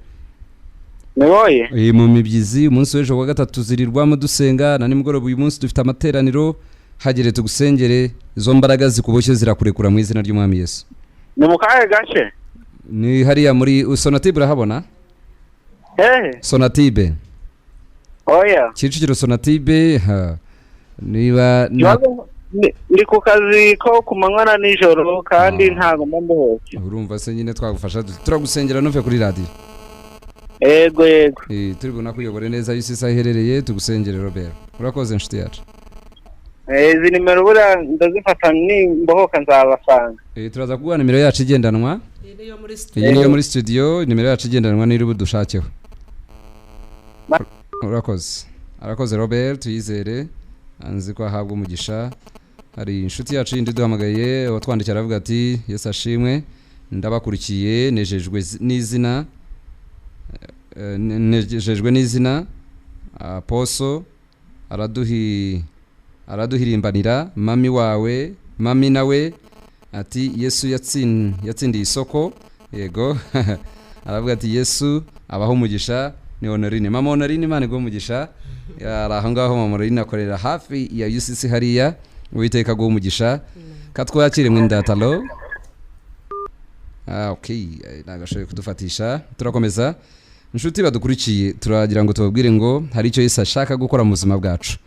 Niboye. Mu mibyizi, umunsi w'ejo wa gatatu tuzirirwamo dusenga na nimugoroba. Uyu munsi dufite amateraniro, hagere tugusengere. Izo mbaraga zikuboshye zirakurekura mu izina ry'Umwami Yesu. Ni mu kahe gace? Ni hariya muri Sonatibe, urahabona? Hehe? Sonatibe. Oya. Kicukiro, Sonatibe ha. Niba na Ikibazo, ndi ku kazi ko ku manywa na nijoro kandi ntabwo mba ndohotse. Urumva se nyine twagufasha turagusengera ntuve kuri radiyo. Yego. Turi bunakuyobore neza aho isi iherereye, tugusengere. Robert, urakoze inshuti yacu. Izi nimero buriya ndazifata, nimbohoka nzabasanga. Turaza kuguha nimero yacu igendanwa. Iyi niyo muri studio. Iyi niyo muri studio, nimero yacu igendanwa niyo uri budushakeho. Urakoze, arakoze Robert Tuyizere, anzi ko ahabwa umugisha. Hari inshuti yacu yindi duhamagaye, watwandikiye aravuga ati: "Yesu ashimwe, ndabakurikiye, nejejwe n'izina, nejejwe n'izina aposo araduhirimbanira mami wawe, mami nawe ati Yesu yatsindiye isoko." Yego, aravuga ati Yesu abaho umugisha. Ni Honorine, mama Honorine, Imana iguhe umugisha. Ari aho ngaho mama Honorine, akorera hafi ya UCC hariya. Uwiteka aguhe umugisha. Katwakire mwene data. Hello. Ah, okay. Ntabwo ashoboye kudufatisha, turakomeza. Inshuti badukurikiye, turagira ngo tubabwire ngo hari icyo Yesu ashaka gukora mu buzima bwacu.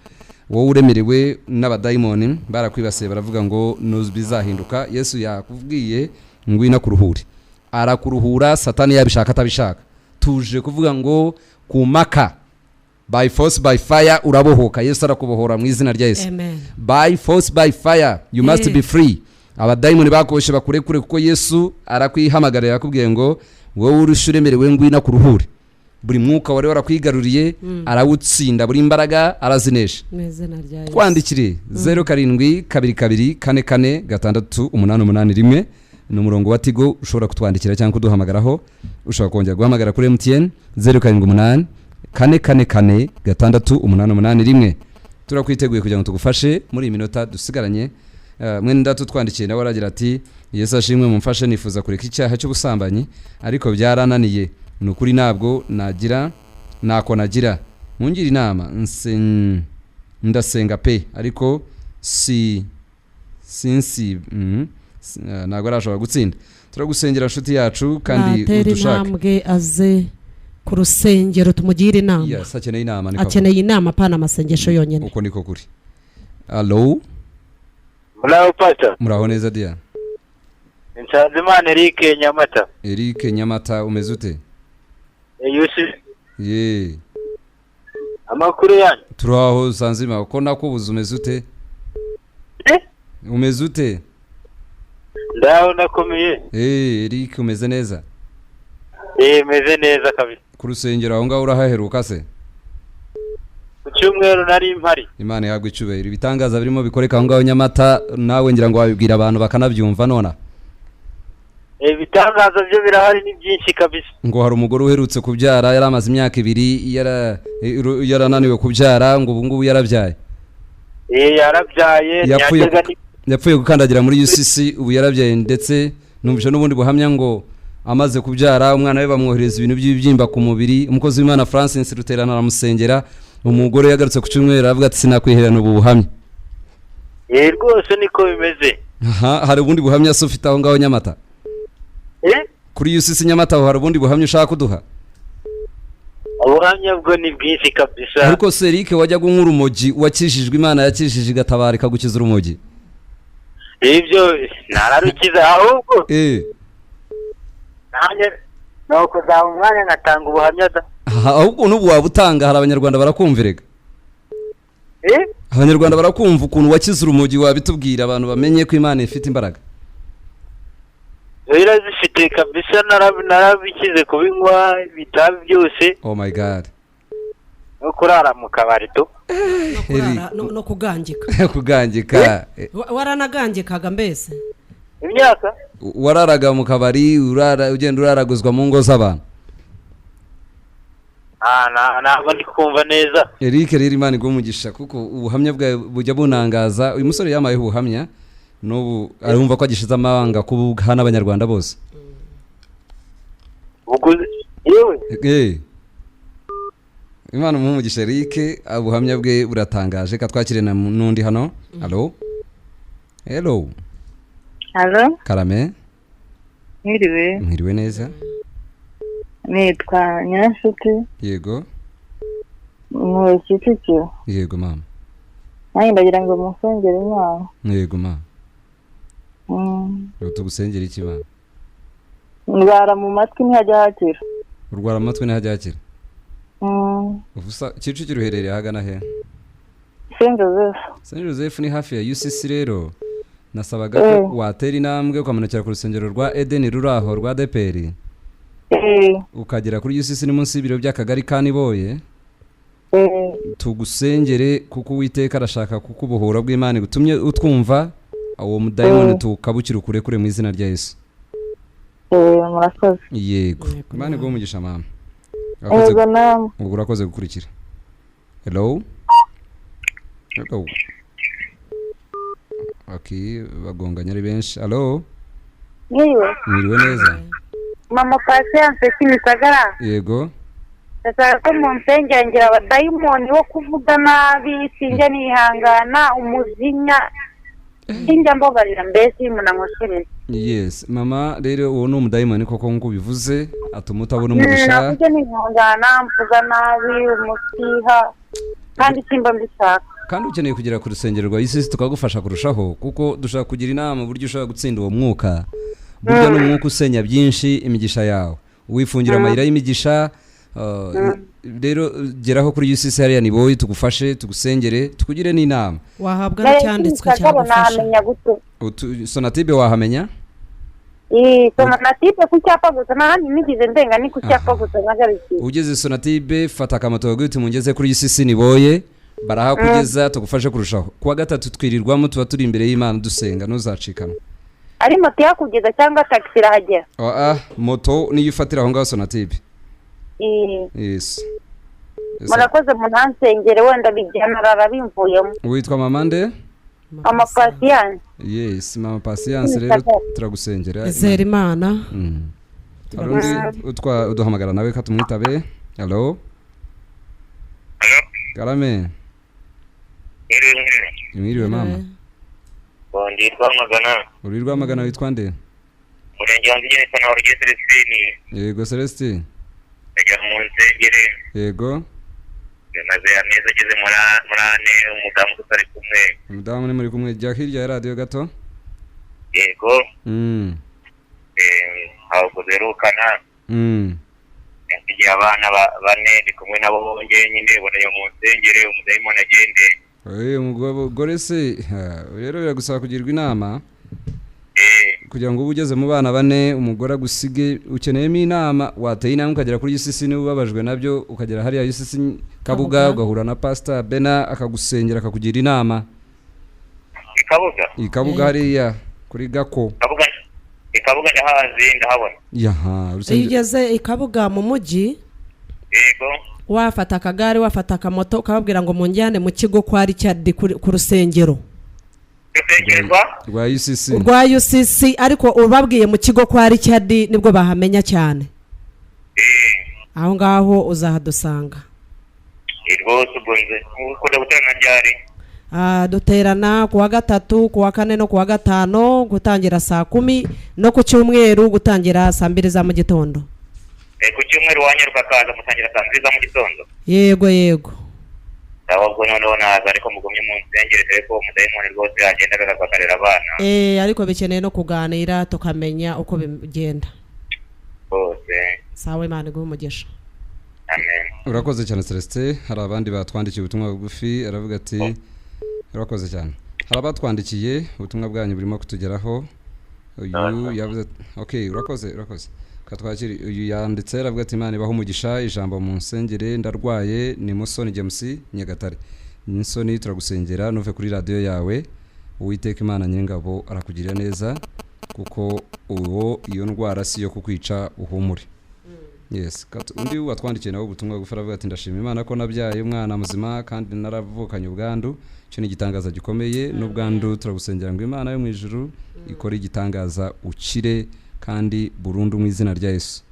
Wowe uremerewe n'abadayimoni, barakwibasiye, baravuga ngo bizahinduka, Yesu yakubwiye ngwino akuruhure, arakuruhura Satani yabishaka atabishaka. Tuje kuvuga ngo ku maka, by force by fire, urabohoka. Yesu arakubohora mu izina rya Yesu. Amen. By force by fire, you must be free. Abadayimoni bakoshe bakurekure, kuko Yesu arakwihamagarira, yakubwiye ngo wowe urusha uremerewe, ngwino akuruhure. Buri mwuka wari warakwigaruriye arawutsinda, buri imbaraga arazinesha. Mu izina rya Yesu. Twandikire 0722 44 6 8 8 1, ni umurongo wa Tigo ushobora kutwandikira cyangwa kuduhamagaraho. Ushobora kongera guhamagara kuri MTN 0784 446 881. Turakwiteguye kugira ngo tugufashe muri iyi minota dusigaranye. Mwene data utwandikiye nawe aragira ati Yesu ashimwe, mumfashe, nifuza kureka icyaha cy'ubusambanyi ariko byarananiye, ni ukuri ntabwo nagira ntako nagira, mungire inama. Ndasenga pe, ariko si sinsi ntabwo arashobora gutsinda. Turagusengera nshuti yacu kandi Natera udushake. intambwe aze ku rusengero tumugire inama. Yes, akeneye inama, niko avuga. Akeneye inama, apana amasengesho yonyine. Uko niko kuri. Alo? Muraho, pastor. Muraho neza, dia. Nsanzimana Eric, Nyamata. Eric, Nyamata, umeze ute? Yusi. Ye. Amakuru yanyu? Turaho Sanzima, ko nakubuze, umeze ute? Eh? Umeze ute? Ndaho, nakomeye. Eh, Eric, umeze neza? Eh, meze neza kabisa. Ku rusengero aho ngaho urahaheruka se? Ku cyumweru nari mpari. Imana ihabwa icyubahiro, ibitangaza birimo bikoreka aho ngaho Nyamata, nawe ngira ngo wabibwira abantu bakanabyumva nona. Ibitangaza byo birahari, ni byinshi kabisa. Ngo hari umugore uherutse kubyara, yari amaze imyaka 2 yarananiwe kubyara, ngo ubu ngubu yarabyaye. Eh, yarabyaye. Yapfuye. Ntiyajyaga Yapfuye gukandagira muri UCC, ubu yarabyaye. Ndetse numvise n'ubundi buhamya ngo amaze kubyara umwana we bamwohereza ibintu by'ibibyimba ku mubiri, umukozi w'Imana Francis Ruterana aramusengera, umugore yagarutse ku cyumweru aravuga ati sinakwihererana ubu buhamya. Eh, rwose niko bimeze. Aha, hari ubundi buhamya se ufite aho ngaho Nyamata? Eh? Kuri UCC Nyamata aho hari ubundi buhamya ushaka kuduha? Ubuhamya bwo ni bwinshi kabisa. Ariko se Eric, wajyaga unywa urumogi, wakijijwe, Imana yakijije igatabara ikagukiza urumogi? Ibyo nararukiza ahubwo. Nanjye nuko nzaba umwanya ngatanga ubuhamya da. Aha, ahubwo n'ubu waba utanga, hari abanyarwanda barakumvirega. Eh? Abanyarwanda barakumva ukuntu wakize urumogi, wabitubwira abantu bamenye ko Imana ifite imbaraga. Zifite kabisa, narabikize kubinywa ibitabi byose Oh my God. no kurara mu kabari tu. No kurara, no kugangika. Kugangika. Waranagangikaga mbese? Imyaka Wararaga mu kabari, urara ugenda uraraguzwa mu ngo z'abantu. Ntabwo ndi kumva neza. Eric rero, Imana iguhe umugisha kuko ubuhamya bwawe bujya bunangaza. Uyu musore yamayeho ubuhamya, n'ubu arumva ko agishize amabanga kubuha n'abanyarwanda bose. Buguze yewe. Imana umuhe umugisha Eric, ubuhamya bwe buratangaje. Ka twakire na n'undi hano. Alo, hello. Halo, Karame. mwiriwe. Mwiriwe neza. Nitwa Nyiranshuti, Yego. ntuye Kicukiro. Yego mama. Nanjye ndagira ngo musengere Imana. Yego mama. Rero tugusengera iki mama? Ndwara mu matwi ntihajya hakira. Urwara amatwi ntihajya hakira? Ubusa Kicukiro uherereye ahagana he? Saint Joseph. Saint Joseph ni hafi ya UCC. Rero nasabaga ko watera intambwe ukamanukira ku rusengero rwa Eden ruri aho rwa ADEPR, ukagera kuri UCC, ni munsi y'ibiro by'akagari ka Niboye. Tugusengere kuko Uwiteka arashaka kukubohora bw'Imana igutumye utwumva, uwo mudayimoni tukabukira ukurekure mu izina rya Yesu. Murakoze. Yego. Yego, Imana iguhe umugisha mama. Yego namwe. Ubwo urakoze gukurikira. Hello, hello. Okay, bagonganye ari benshi. Hello. Mwiriwe. Mwiriwe neza. Mama Patience, Kimisagara. Yego. Ndashaka ko munsengera, ngira abadayimoni wo kuvuga nabi, sinjya nihangana, umujinya, sinjya mbabarira mbese iyo umuntu ankosereza. Yes mama, rero uwo ni umudayimoni koko nk'uko ubivuze, atuma utabona umugisha. Ntabwo nihangana, mvuga nabi, umusiha, kandi simba mbishaka. Kandi ukeneye kugera ku rusengero rwa UCC tukagufasha kurushaho, kuko dushobora kugira inama uburyo ushobora gutsinda uwo mwuka. Burya ni umwuka usenya byinshi, imigisha yawe, wifungira amayira y'imigisha. Rero geraho kuri UCC hariya ni wowe, tugufashe, tugusengere, tukugire n'inama. Wahabwa n'icyanditswe Kimisagara cyagufasha. Nahamenya gute? Sonatube wahamenya. Sonatube ku cyapa gusa, n'ahandi nigeze ndenga, ni ku cyapa gusa nagarukiye. Ugeze Sonatube, fata akamoto kaguye uti mungeze kuri UCC Niboye, barahakugeza, tugufashe kurushaho. Kuwa gatatu twirirwamo, tuba turi imbere y'Imana dusenga, ntuzacikane. Ari moto ihakugeza cyangwa tagisi irahagera? Ah, moto niyo ufatira aho ngaho Sonatube. Yes. Yes. Murakoze, munansengere wenda bijyanarara bimvuyemo. Witwa mama nde? Mama Patience. Yes, mama Patience, rero turagusengera. Izera Imana. Hari undi uduhamagara nawe, katumwitabe. Hello, karame. Mwiriwe mama. Ndi Rwamagana. Uri Rwamagana, witwa nde? Murenge wanjye nitwa Ntawurugiye Celestine. Yego Celestine. Njya mu nsengere. Yego. Maze amezi ageze muri 4, umudamu tutari kumwe. Umudamu ni muri kumwe, jya hirya ya radiyo gato. Yego. Ntabwo duherukana. Igihe abana 4 ndi kumwe nabo njyenyine, ubona mu nsengere umudayimoni agende. Umugore se rero biragusaba kugirwa inama kugira ngo ube ugeze mu bana 4, umugore agusige, ukeneyemo inama. Wateye inama ukagera kuri UCC, niba ubabajwe nabyo ukagera hariya UCC Kabuga, ugahura na Pastor Bena akagusengera akakugira inama. Ikabuga? Ikabuga hariya kuri Gako. Ikabuga ndahazi, ndahabona. Yaha, iyo ugeze Ikabuga mu mujyi, yego, wafata akagare, wafata akamoto, ukababwira ngo munjyane mu kigo kwa Richard ku rusengero rwa UCC. Rwa UCC, ariko ubabwiye mu kigo kwa Richard nibwo bahamenya cyane. Aho ngaho uzahadusanga. Rwose ubwo ukunda guterana ryari? Duterana kuwa gatatu, kuwa kane no kuwa gatanu, gutangira 10:00, no ku cyumweru gutangira 2:00 za mu gitondo. Ku cyumweru wanyaruka kaza mutangira 2:00 za mu gitondo? Yego yego. Ahubwo noneho naza, ariko mugumye mu nsengere dore ko umudayimoni rwose yagenda agakarera abana. Ariko bikeneye no kuganira tukamenya uko bigenda. Rwose. Sawa, Imana iguhe umugisha. Amen. Urakoze cyane Celestin. Hari abandi batwandikiye ubutumwa bugufi, aravuga ati urakoze cyane. Hari abatwandikiye ubutumwa bwanyu burimo kutugeraho. Uyu yavuze, okay, urakoze. Katwakiri uyu yanditse aravuga ati Imana ibahe umugisha, ijambo mu nsengere ndarwaye, ni Musoni James Nyagatare. Musoni turagusengera nuve kuri radio yawe, Uwiteka Imana Nyengabo arakugirira neza, kuko uwo iyo ndwara si yo kukwica, uhumure. Yes, undi watwandikiye nawe ubutumwa bugufi aravuga ati ndashima Imana ko nabyaye umwana muzima kandi naravukanye ubwandu, cyo ni igitangaza gikomeye. N'ubwandu turagusengera ngo Imana yo mu ijuru ikore igitangaza ukire kandi burundu mu izina rya Yesu.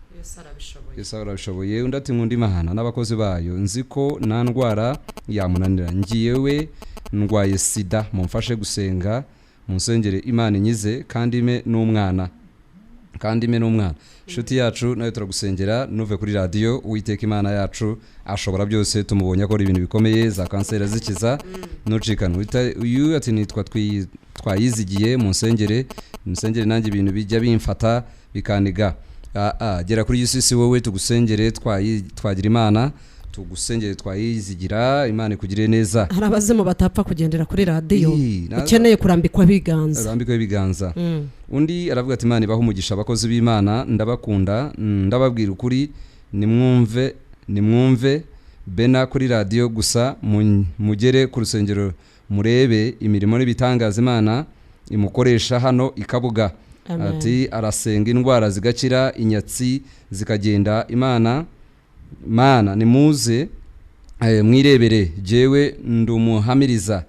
Yesu arabishoboye. Undi ati nkunda Imana n'abakozi bayo, nzi ko nta ndwara yamunanira, ngiyewe ndwaye sida, mumfashe gusenga, munsengere Imana inyize kandi ime n'umwana. Inshuti yacu nawe turagusengera nuve kuri radiyo, Uwiteka Imana yacu ashobora byose, tumubonye akora ibintu bikomeye, za kanseri azikiza, ntucikane. Uyu ati nitwa twayizigiye, munsengere nanjye ibintu bijya bimfata bikaniga. Gera kuri UCC wowe tugusengere, twagira Imana tugusengere, twayizigira, Imana ikugire neza. Hari abazimu batapfa kugendera kuri radiyo, ukeneye kurambikwa ibiganza. Undi aravuga ati Imana ibahe umugisha abakozi b'Imana, ndabakunda, ndababwira ukuri, nimwumve Bena kuri radiyo gusa, mugere ku rusengero murebe imirimo n'ibitangaza Imana imukoresha hano Ikabuga. Ati arasenga indwara zigakira, inyatsi zikagenda. Imana mana nimuze mwirebere, jewe ndumuhamiriza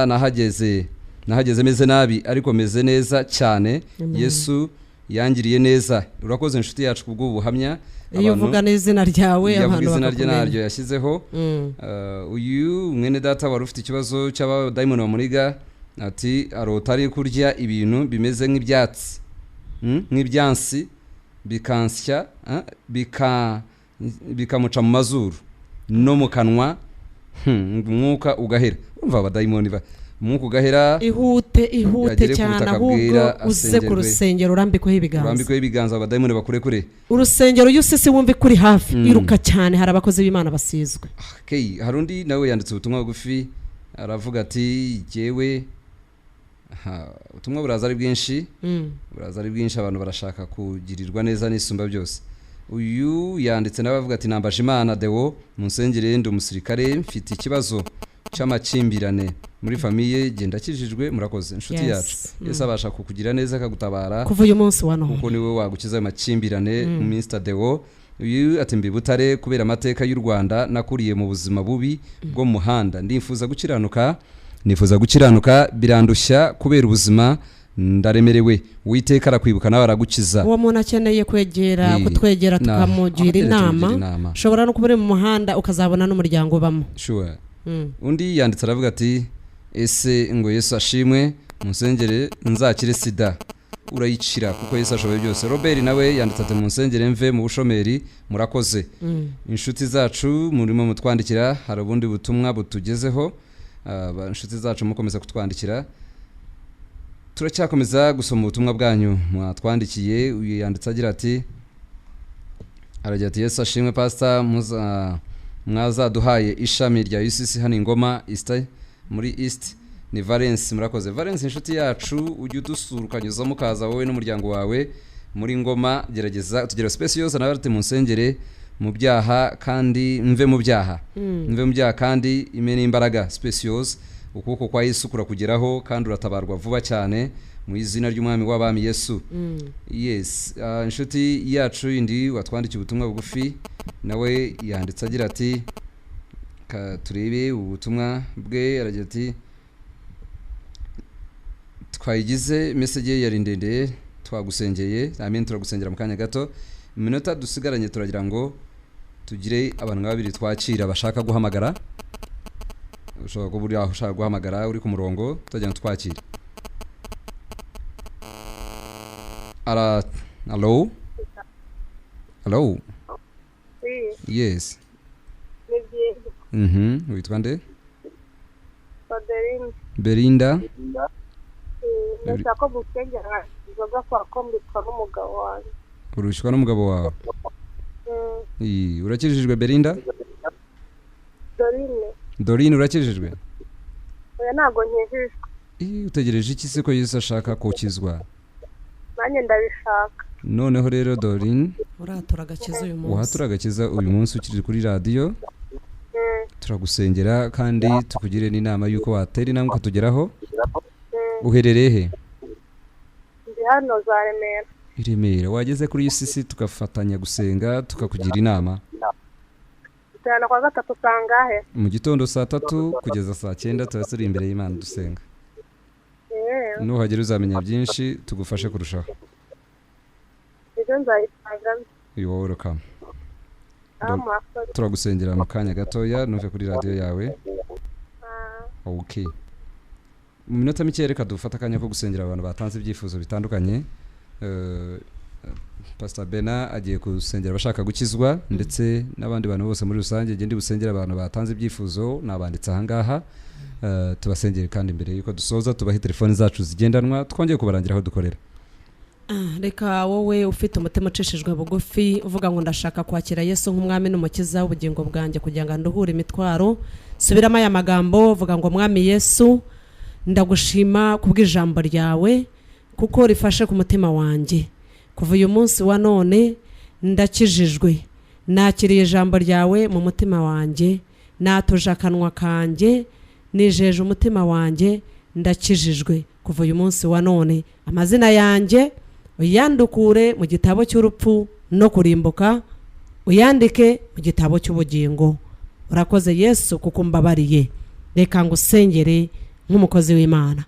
nahageze meze nabi ariko meze neza cyane. Yesu yangiriye neza. Urakoze inshuti yacu kubwo buhamya. Iyo uvuga n'izina ryawe abantu izina rye naryo yashyizeho. Uyu mwene data wari ufite ikibazo cy'abadayimoni bamuniga, ati arota ari kurya ibintu bimeze nk'ibyatsi, nk'ibyansi, bikansya, bikamuca mu mazuru no mu kanwa, umwuka ugahera. Urumva abadayimoni umwuka ugahera. Ihute cyane, ahubwo uze ku rusengero urambikweho ibiganza. Abadayimoni bakure kure urusengero. Iyo usese wumve kuri hafi, iruka cyane, hari abakozi b'Imana basizwe. Hari undi nawe yanditse ubutumwa bugufi aravuga ati jyewe ubutumwa buraza ari bwinshi, abantu barashaka kugirirwa neza n'isumba byose. Uyu yanditse nawe avuga ati nambaje Imana Deo munsengere, ndi umusirikare, mfite ikibazo cy'amakimbirane muri famiye, genda kijijwe. Murakoze inshuti yacu. Yesu abasha kukugira neza akagutabara kuva uyu munsi wa none, kuko niwe wagukiza ayo makimbirane. Mr Deo uyu ati mbi Butare, kubera amateka y'u Rwanda nakuriye mu buzima bubi bwo mu muhanda, ndifuza gukiranuka Nifuza gukiranuka birandushya kubera ubuzima, ndaremerewe. Uwiteka arakwibuka nawe aragukiza. Uwo muntu akeneye kwegera, kutwegera, tukamugira abakeneye inama. tumugira inama. Ushobora no kuba uri mu muhanda ukazabona n'umuryango ubamo. Sure. Undi yanditse aravuga ati: "Ese ngo Yesu ashimwe, munsengere nzakire sida." Urayikira kuko Yesu ashoboye byose. Robert nawe yanditse ati: "Munsengere mve mu bushomeri, murakoze." Inshuti zacu murimo mutwandikira, hari ubundi butumwa butugezeho. Inshuti zacu mukomeza kutwandikira, turacyakomeza gusoma ubutumwa bwanyu mwatwandikiye. Uyu yanditse agira ati, aragira ati: "Yesu ashimwe pastor, mwazaduhaye ishami rya UCC hano Ingoma East, muri East. Ni Valence. Murakoze Valence, inshuti yacu, ujya udusura ukanyuzamo ukaza wowe n'umuryango wawe muri Ngoma, gerageza tugera space yose." Nawe ati: "Munsengere mu byaha kandi mve mu byaha, mve mu byaha kandi ime n'imbaraga." Space yose, ukuboko kwa Yesu kurakugeraho kandi uratabarwa vuba cyane mu izina ry'umwami w'abami Yesu. Yes, inshuti yacu indi watwandikiye ubutumwa bugufi nawe yanditse agira ati, ka turebe ubutumwa bwe, aragira ati twayigize message ye yari ndende: "Twagusengeye." Amen, turagusengera mu kanya gato. Iminota dusigaranye turagira ngo tugire abantu nka babiri twakira bashaka guhamagara. Ushobora kuba uri aho ushaka guhamagara, uri ku murongo, turagira ngo twakire. Ara, allo, allo? Yes. Ni byiza. Witwa nde? Baderine. Belinda. Ndashaka ko musengera inzoga kwa kombitwa n'umugabo wanjye. Urushywa n'umugabo wawe? Urakijijwe Belinda? Dorine. Dorine, urakijijwe? Oya, ntabwo nkijijwe. Utegereje iki se ko Yesu ashaka kukizwa? Nanjye ndabishaka. Noneho rero Dorine, Uratura agakiza uyu munsi. Uhatura agakiza uyu munsi ukiri kuri radiyo. Turagusengera kandi tukugire n'inama y'uko watera intambwe ukatugeraho. Uherereye he? Ndi hano za Remera. I Remera. Wageze kuri UCC tugafatanya gusenga, tukakugira inama. Duterana kwa gatatu sangahe? Mu gitondo saa 3 kugeza saa 9 tuba turi imbere y'Imana dusenga. Nuhagera uzamenya byinshi, tugufashe kurushaho. Ejo nzayisangamo. You are welcome. Ah, murakoze. Turagusengera mu kanya gatoya, ntuve kuri radiyo yawe. Okay, mu minota mike reka dufate akanya ko gusengera abantu batanze ibyifuzo bitandukanye. Pastor Bena agiye gusengera abashaka gukizwa ndetse n'abandi bantu bose muri rusange. Gende busengera abantu batanze ibyifuzo, nabanditse ahangaha. Tubasengere kandi mbere yuko dusoza tubahe telefoni zacu zigendanwa, twongeye kubarangira aho dukorera. Reka wowe ufite umutima ucishijwe bugufi uvuga ngo ndashaka kwakira Yesu nk'umwami n'umukiza w'ubugingo bwanjye kugira ngo nduhure imitwaro, subiramo aya magambo, vuga ngo: "Mwami Yesu, ndagushima kubw'ijambo ryawe kuko rifashe ku mutima wanjye. Kuva uyu munsi wa none ndakijijwe, nakiriye ijambo ryawe mu mutima wanjye, natuje akanwa kanjye, nijeje umutima wanjye, ndakijijwe kuva uyu munsi wa none. Amazina yanjye uyandukure mu gitabo cy'urupfu no kurimbuka, uyandike mu gitabo cy'ubugingo. Urakoze Yesu kuko umbabariye." Reka ngusengere nk'umukozi w'Imana.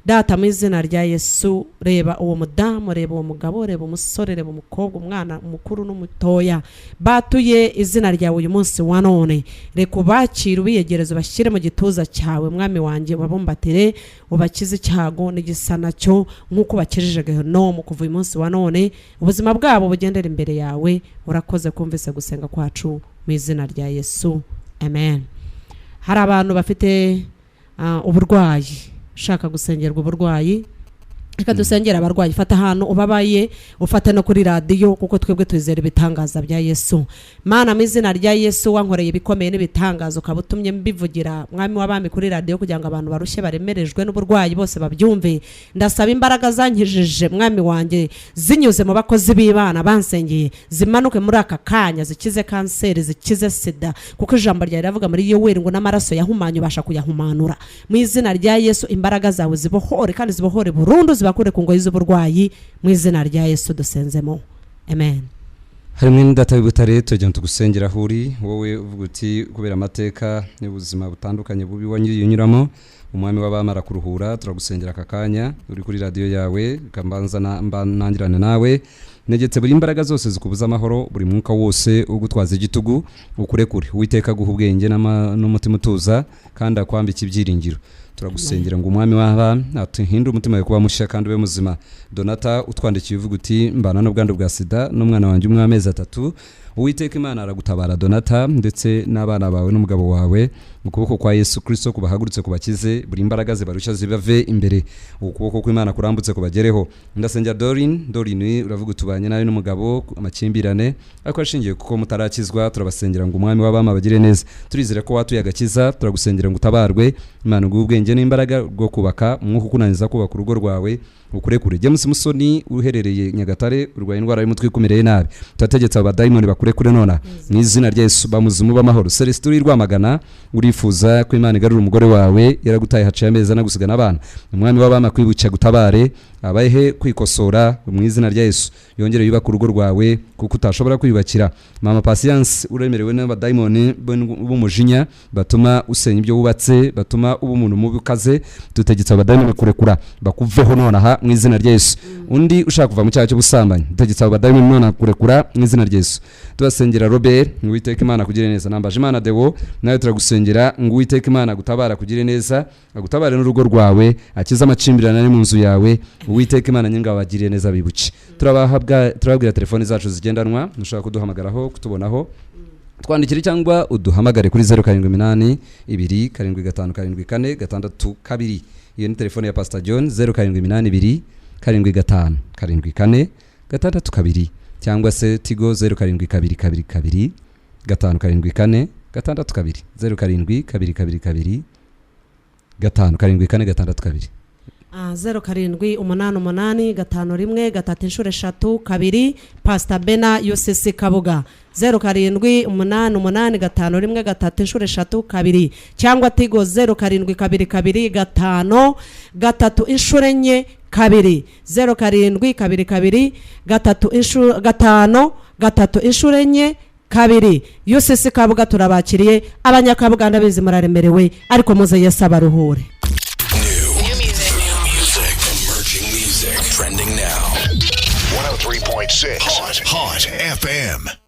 Data, mu izina rya Yesu, reba uwo mudamu, reba uwo mugabo, reba umusore, reba umukobwa, umwana umukuru n'umutoya batuye izina ryawe uyu munsi wa none. Reka ubakire, ubiyegereze, ubashyire mu gituza cyawe. Mwami wanjye, ubabumbatire, ubakize icyago n'igisa nacyo nk'uko ubakijije Gehinomu. Kuva uyu munsi wa none ubuzima bwabo bugendera imbere yawe. Urakoze kumvise gusenga kwacu mu izina rya Yesu, amen. Hari abantu bafite uburwayi, ushaka gusengerwa uburwayi, reka dusengere abarwayi. Fata ahantu ubabaye, ufate no kuri radiyo, kuko twebwe twizera ibitangaza bya Yesu. Mana, mu izina rya Yesu, wankoreye ibikomeye n'ibitangaza, ukaba utumye mbivugira, mwami w'abami, kuri radiyo kugira ngo abantu barushye baremerejwe n'uburwayi bose babyumve. Ndasaba imbaraga zankijije, mwami wanjye, zinyuze mu bakozi b'Imana bansengeye, zimanuke muri aka kanya, zikize kanseri, zikize sida, kuko ijambo ryawe riravuga muri Yoweri ngo n'amaraso yahumanye ubasha kuyahumanura. Mu izina rya Yesu, imbaraga zawe zibohore kandi zibohore burundu, zibakure ku ngoyi z'uburwayi, mu izina rya Yesu dusenzemo, amen. Hari mwene data w'Ibutare, tujya tugusengera aho uri wowe uvuga uti kubera amateka y'ubuzima butandukanye bubi wanyuriye unyuramo, umwami w'abamara kuruhura. Turagusengera aka kanya uri kuri radiyo yawe, mbanza nangirane nawe. Negetse buri imbaraga zose zikubuza amahoro, buri mwuka wose ugutwaza igitugu ukurekure. Uwiteka aguha ubwenge n'umutima utuza, kandi akwambika ibyiringiro. Turagusengera ngo umwami w'abami atuhindure umutima wawe kuba mushya kandi ube muzima. Donata utwandikiye uvuga uti mbana n'ubwandu bwa sida n'umwana wanjye umwe w'amezi 3. Uwiteka Imana aragutabara Donata, ndetse n'abana bawe n'umugabo wawe, mu kuboko kwa Yesu Kristo kubahagurutse kubakize buri imbaraga zibarushya zibave imbere, ukuboko kw'Imana kurambutse kubagereho. Ndasengera Dorin. Dorin uravuga utubanye nawe n'umugabo amakimbirane ariko ashingiye kuko mutarakizwa. Turabasengera ngo umwami w'abami abagire neza. Turizera ko watuye agakiza, turagusengera ngo utabarwe, Imana iguhe ubwenge n'imbaraga bwo kubaka, umwuka ukunaniza kubaka urugo rwawe ukurekure. James Musoni uherereye Nyagatare urwaye indwara y'umutwe ikumereye nabi, turategetse abadayimoni bakurekure nona mu izina rya Yesu, bamuzimu b'amahoro. Celestin uri Rwamagana urifuza ko Imana igarura umugore wawe yaragutaye haciye amezi anagusiga n'abana, umwami w'abami akwibuke gutabare, abahe kwikosora mu izina rya Yesu, yongere yubake urugo rwawe kuko utashobora kwiyubakira. Mama Patience uremerewe n'abadayimoni b'umujinya batuma usenya ibyo wubatse, batuma uba umuntu mubi ukaze, dutegetse abadayimoni kurekura bakuveho nonaha mu izina rya Yesu. Undi ushaka kuva mu cyaha cy'ubusambanyi, dutegetse abadayimoni nonaha kurekura mu izina rya Yesu. Tubasengera Robert, ngo Uwiteka Imana akugire neza. Nambaje Imana Deo, nawe turagusengera ngo Uwiteka Imana agutabara akugire neza, agutabare n'urugo rwawe, akize amakimbirane ari mu nzu yawe. Uwiteka Imana nyinga abagiriye neza bibuke. Turababwira telefoni zacu zigendanwa, mushobora kuduhamagaraho, kutubonaho, twandikire cyangwa uduhamagare kuri 078 2 7 5 7 4 6 2. Iyo ni telefone ya Pastor John, 078 2 7 5 7 4 6 2, cyangwa se Tigo 07222 574 6 2, 07222 574 6 2. 07 88 51 3 3 2 Pastor Bena UCC Kabuga, 07 88 51 3 3 2, cyangwa Tigo 0722 5 3 4 2, 0722 3 5 3 4 2. UCC Kabuga turabakiriye. Abanyakabuga ndabizi muraremerewe, ariko muze Yesu abaruhure. Emerging music. Trending now. 103.6 Hot FM.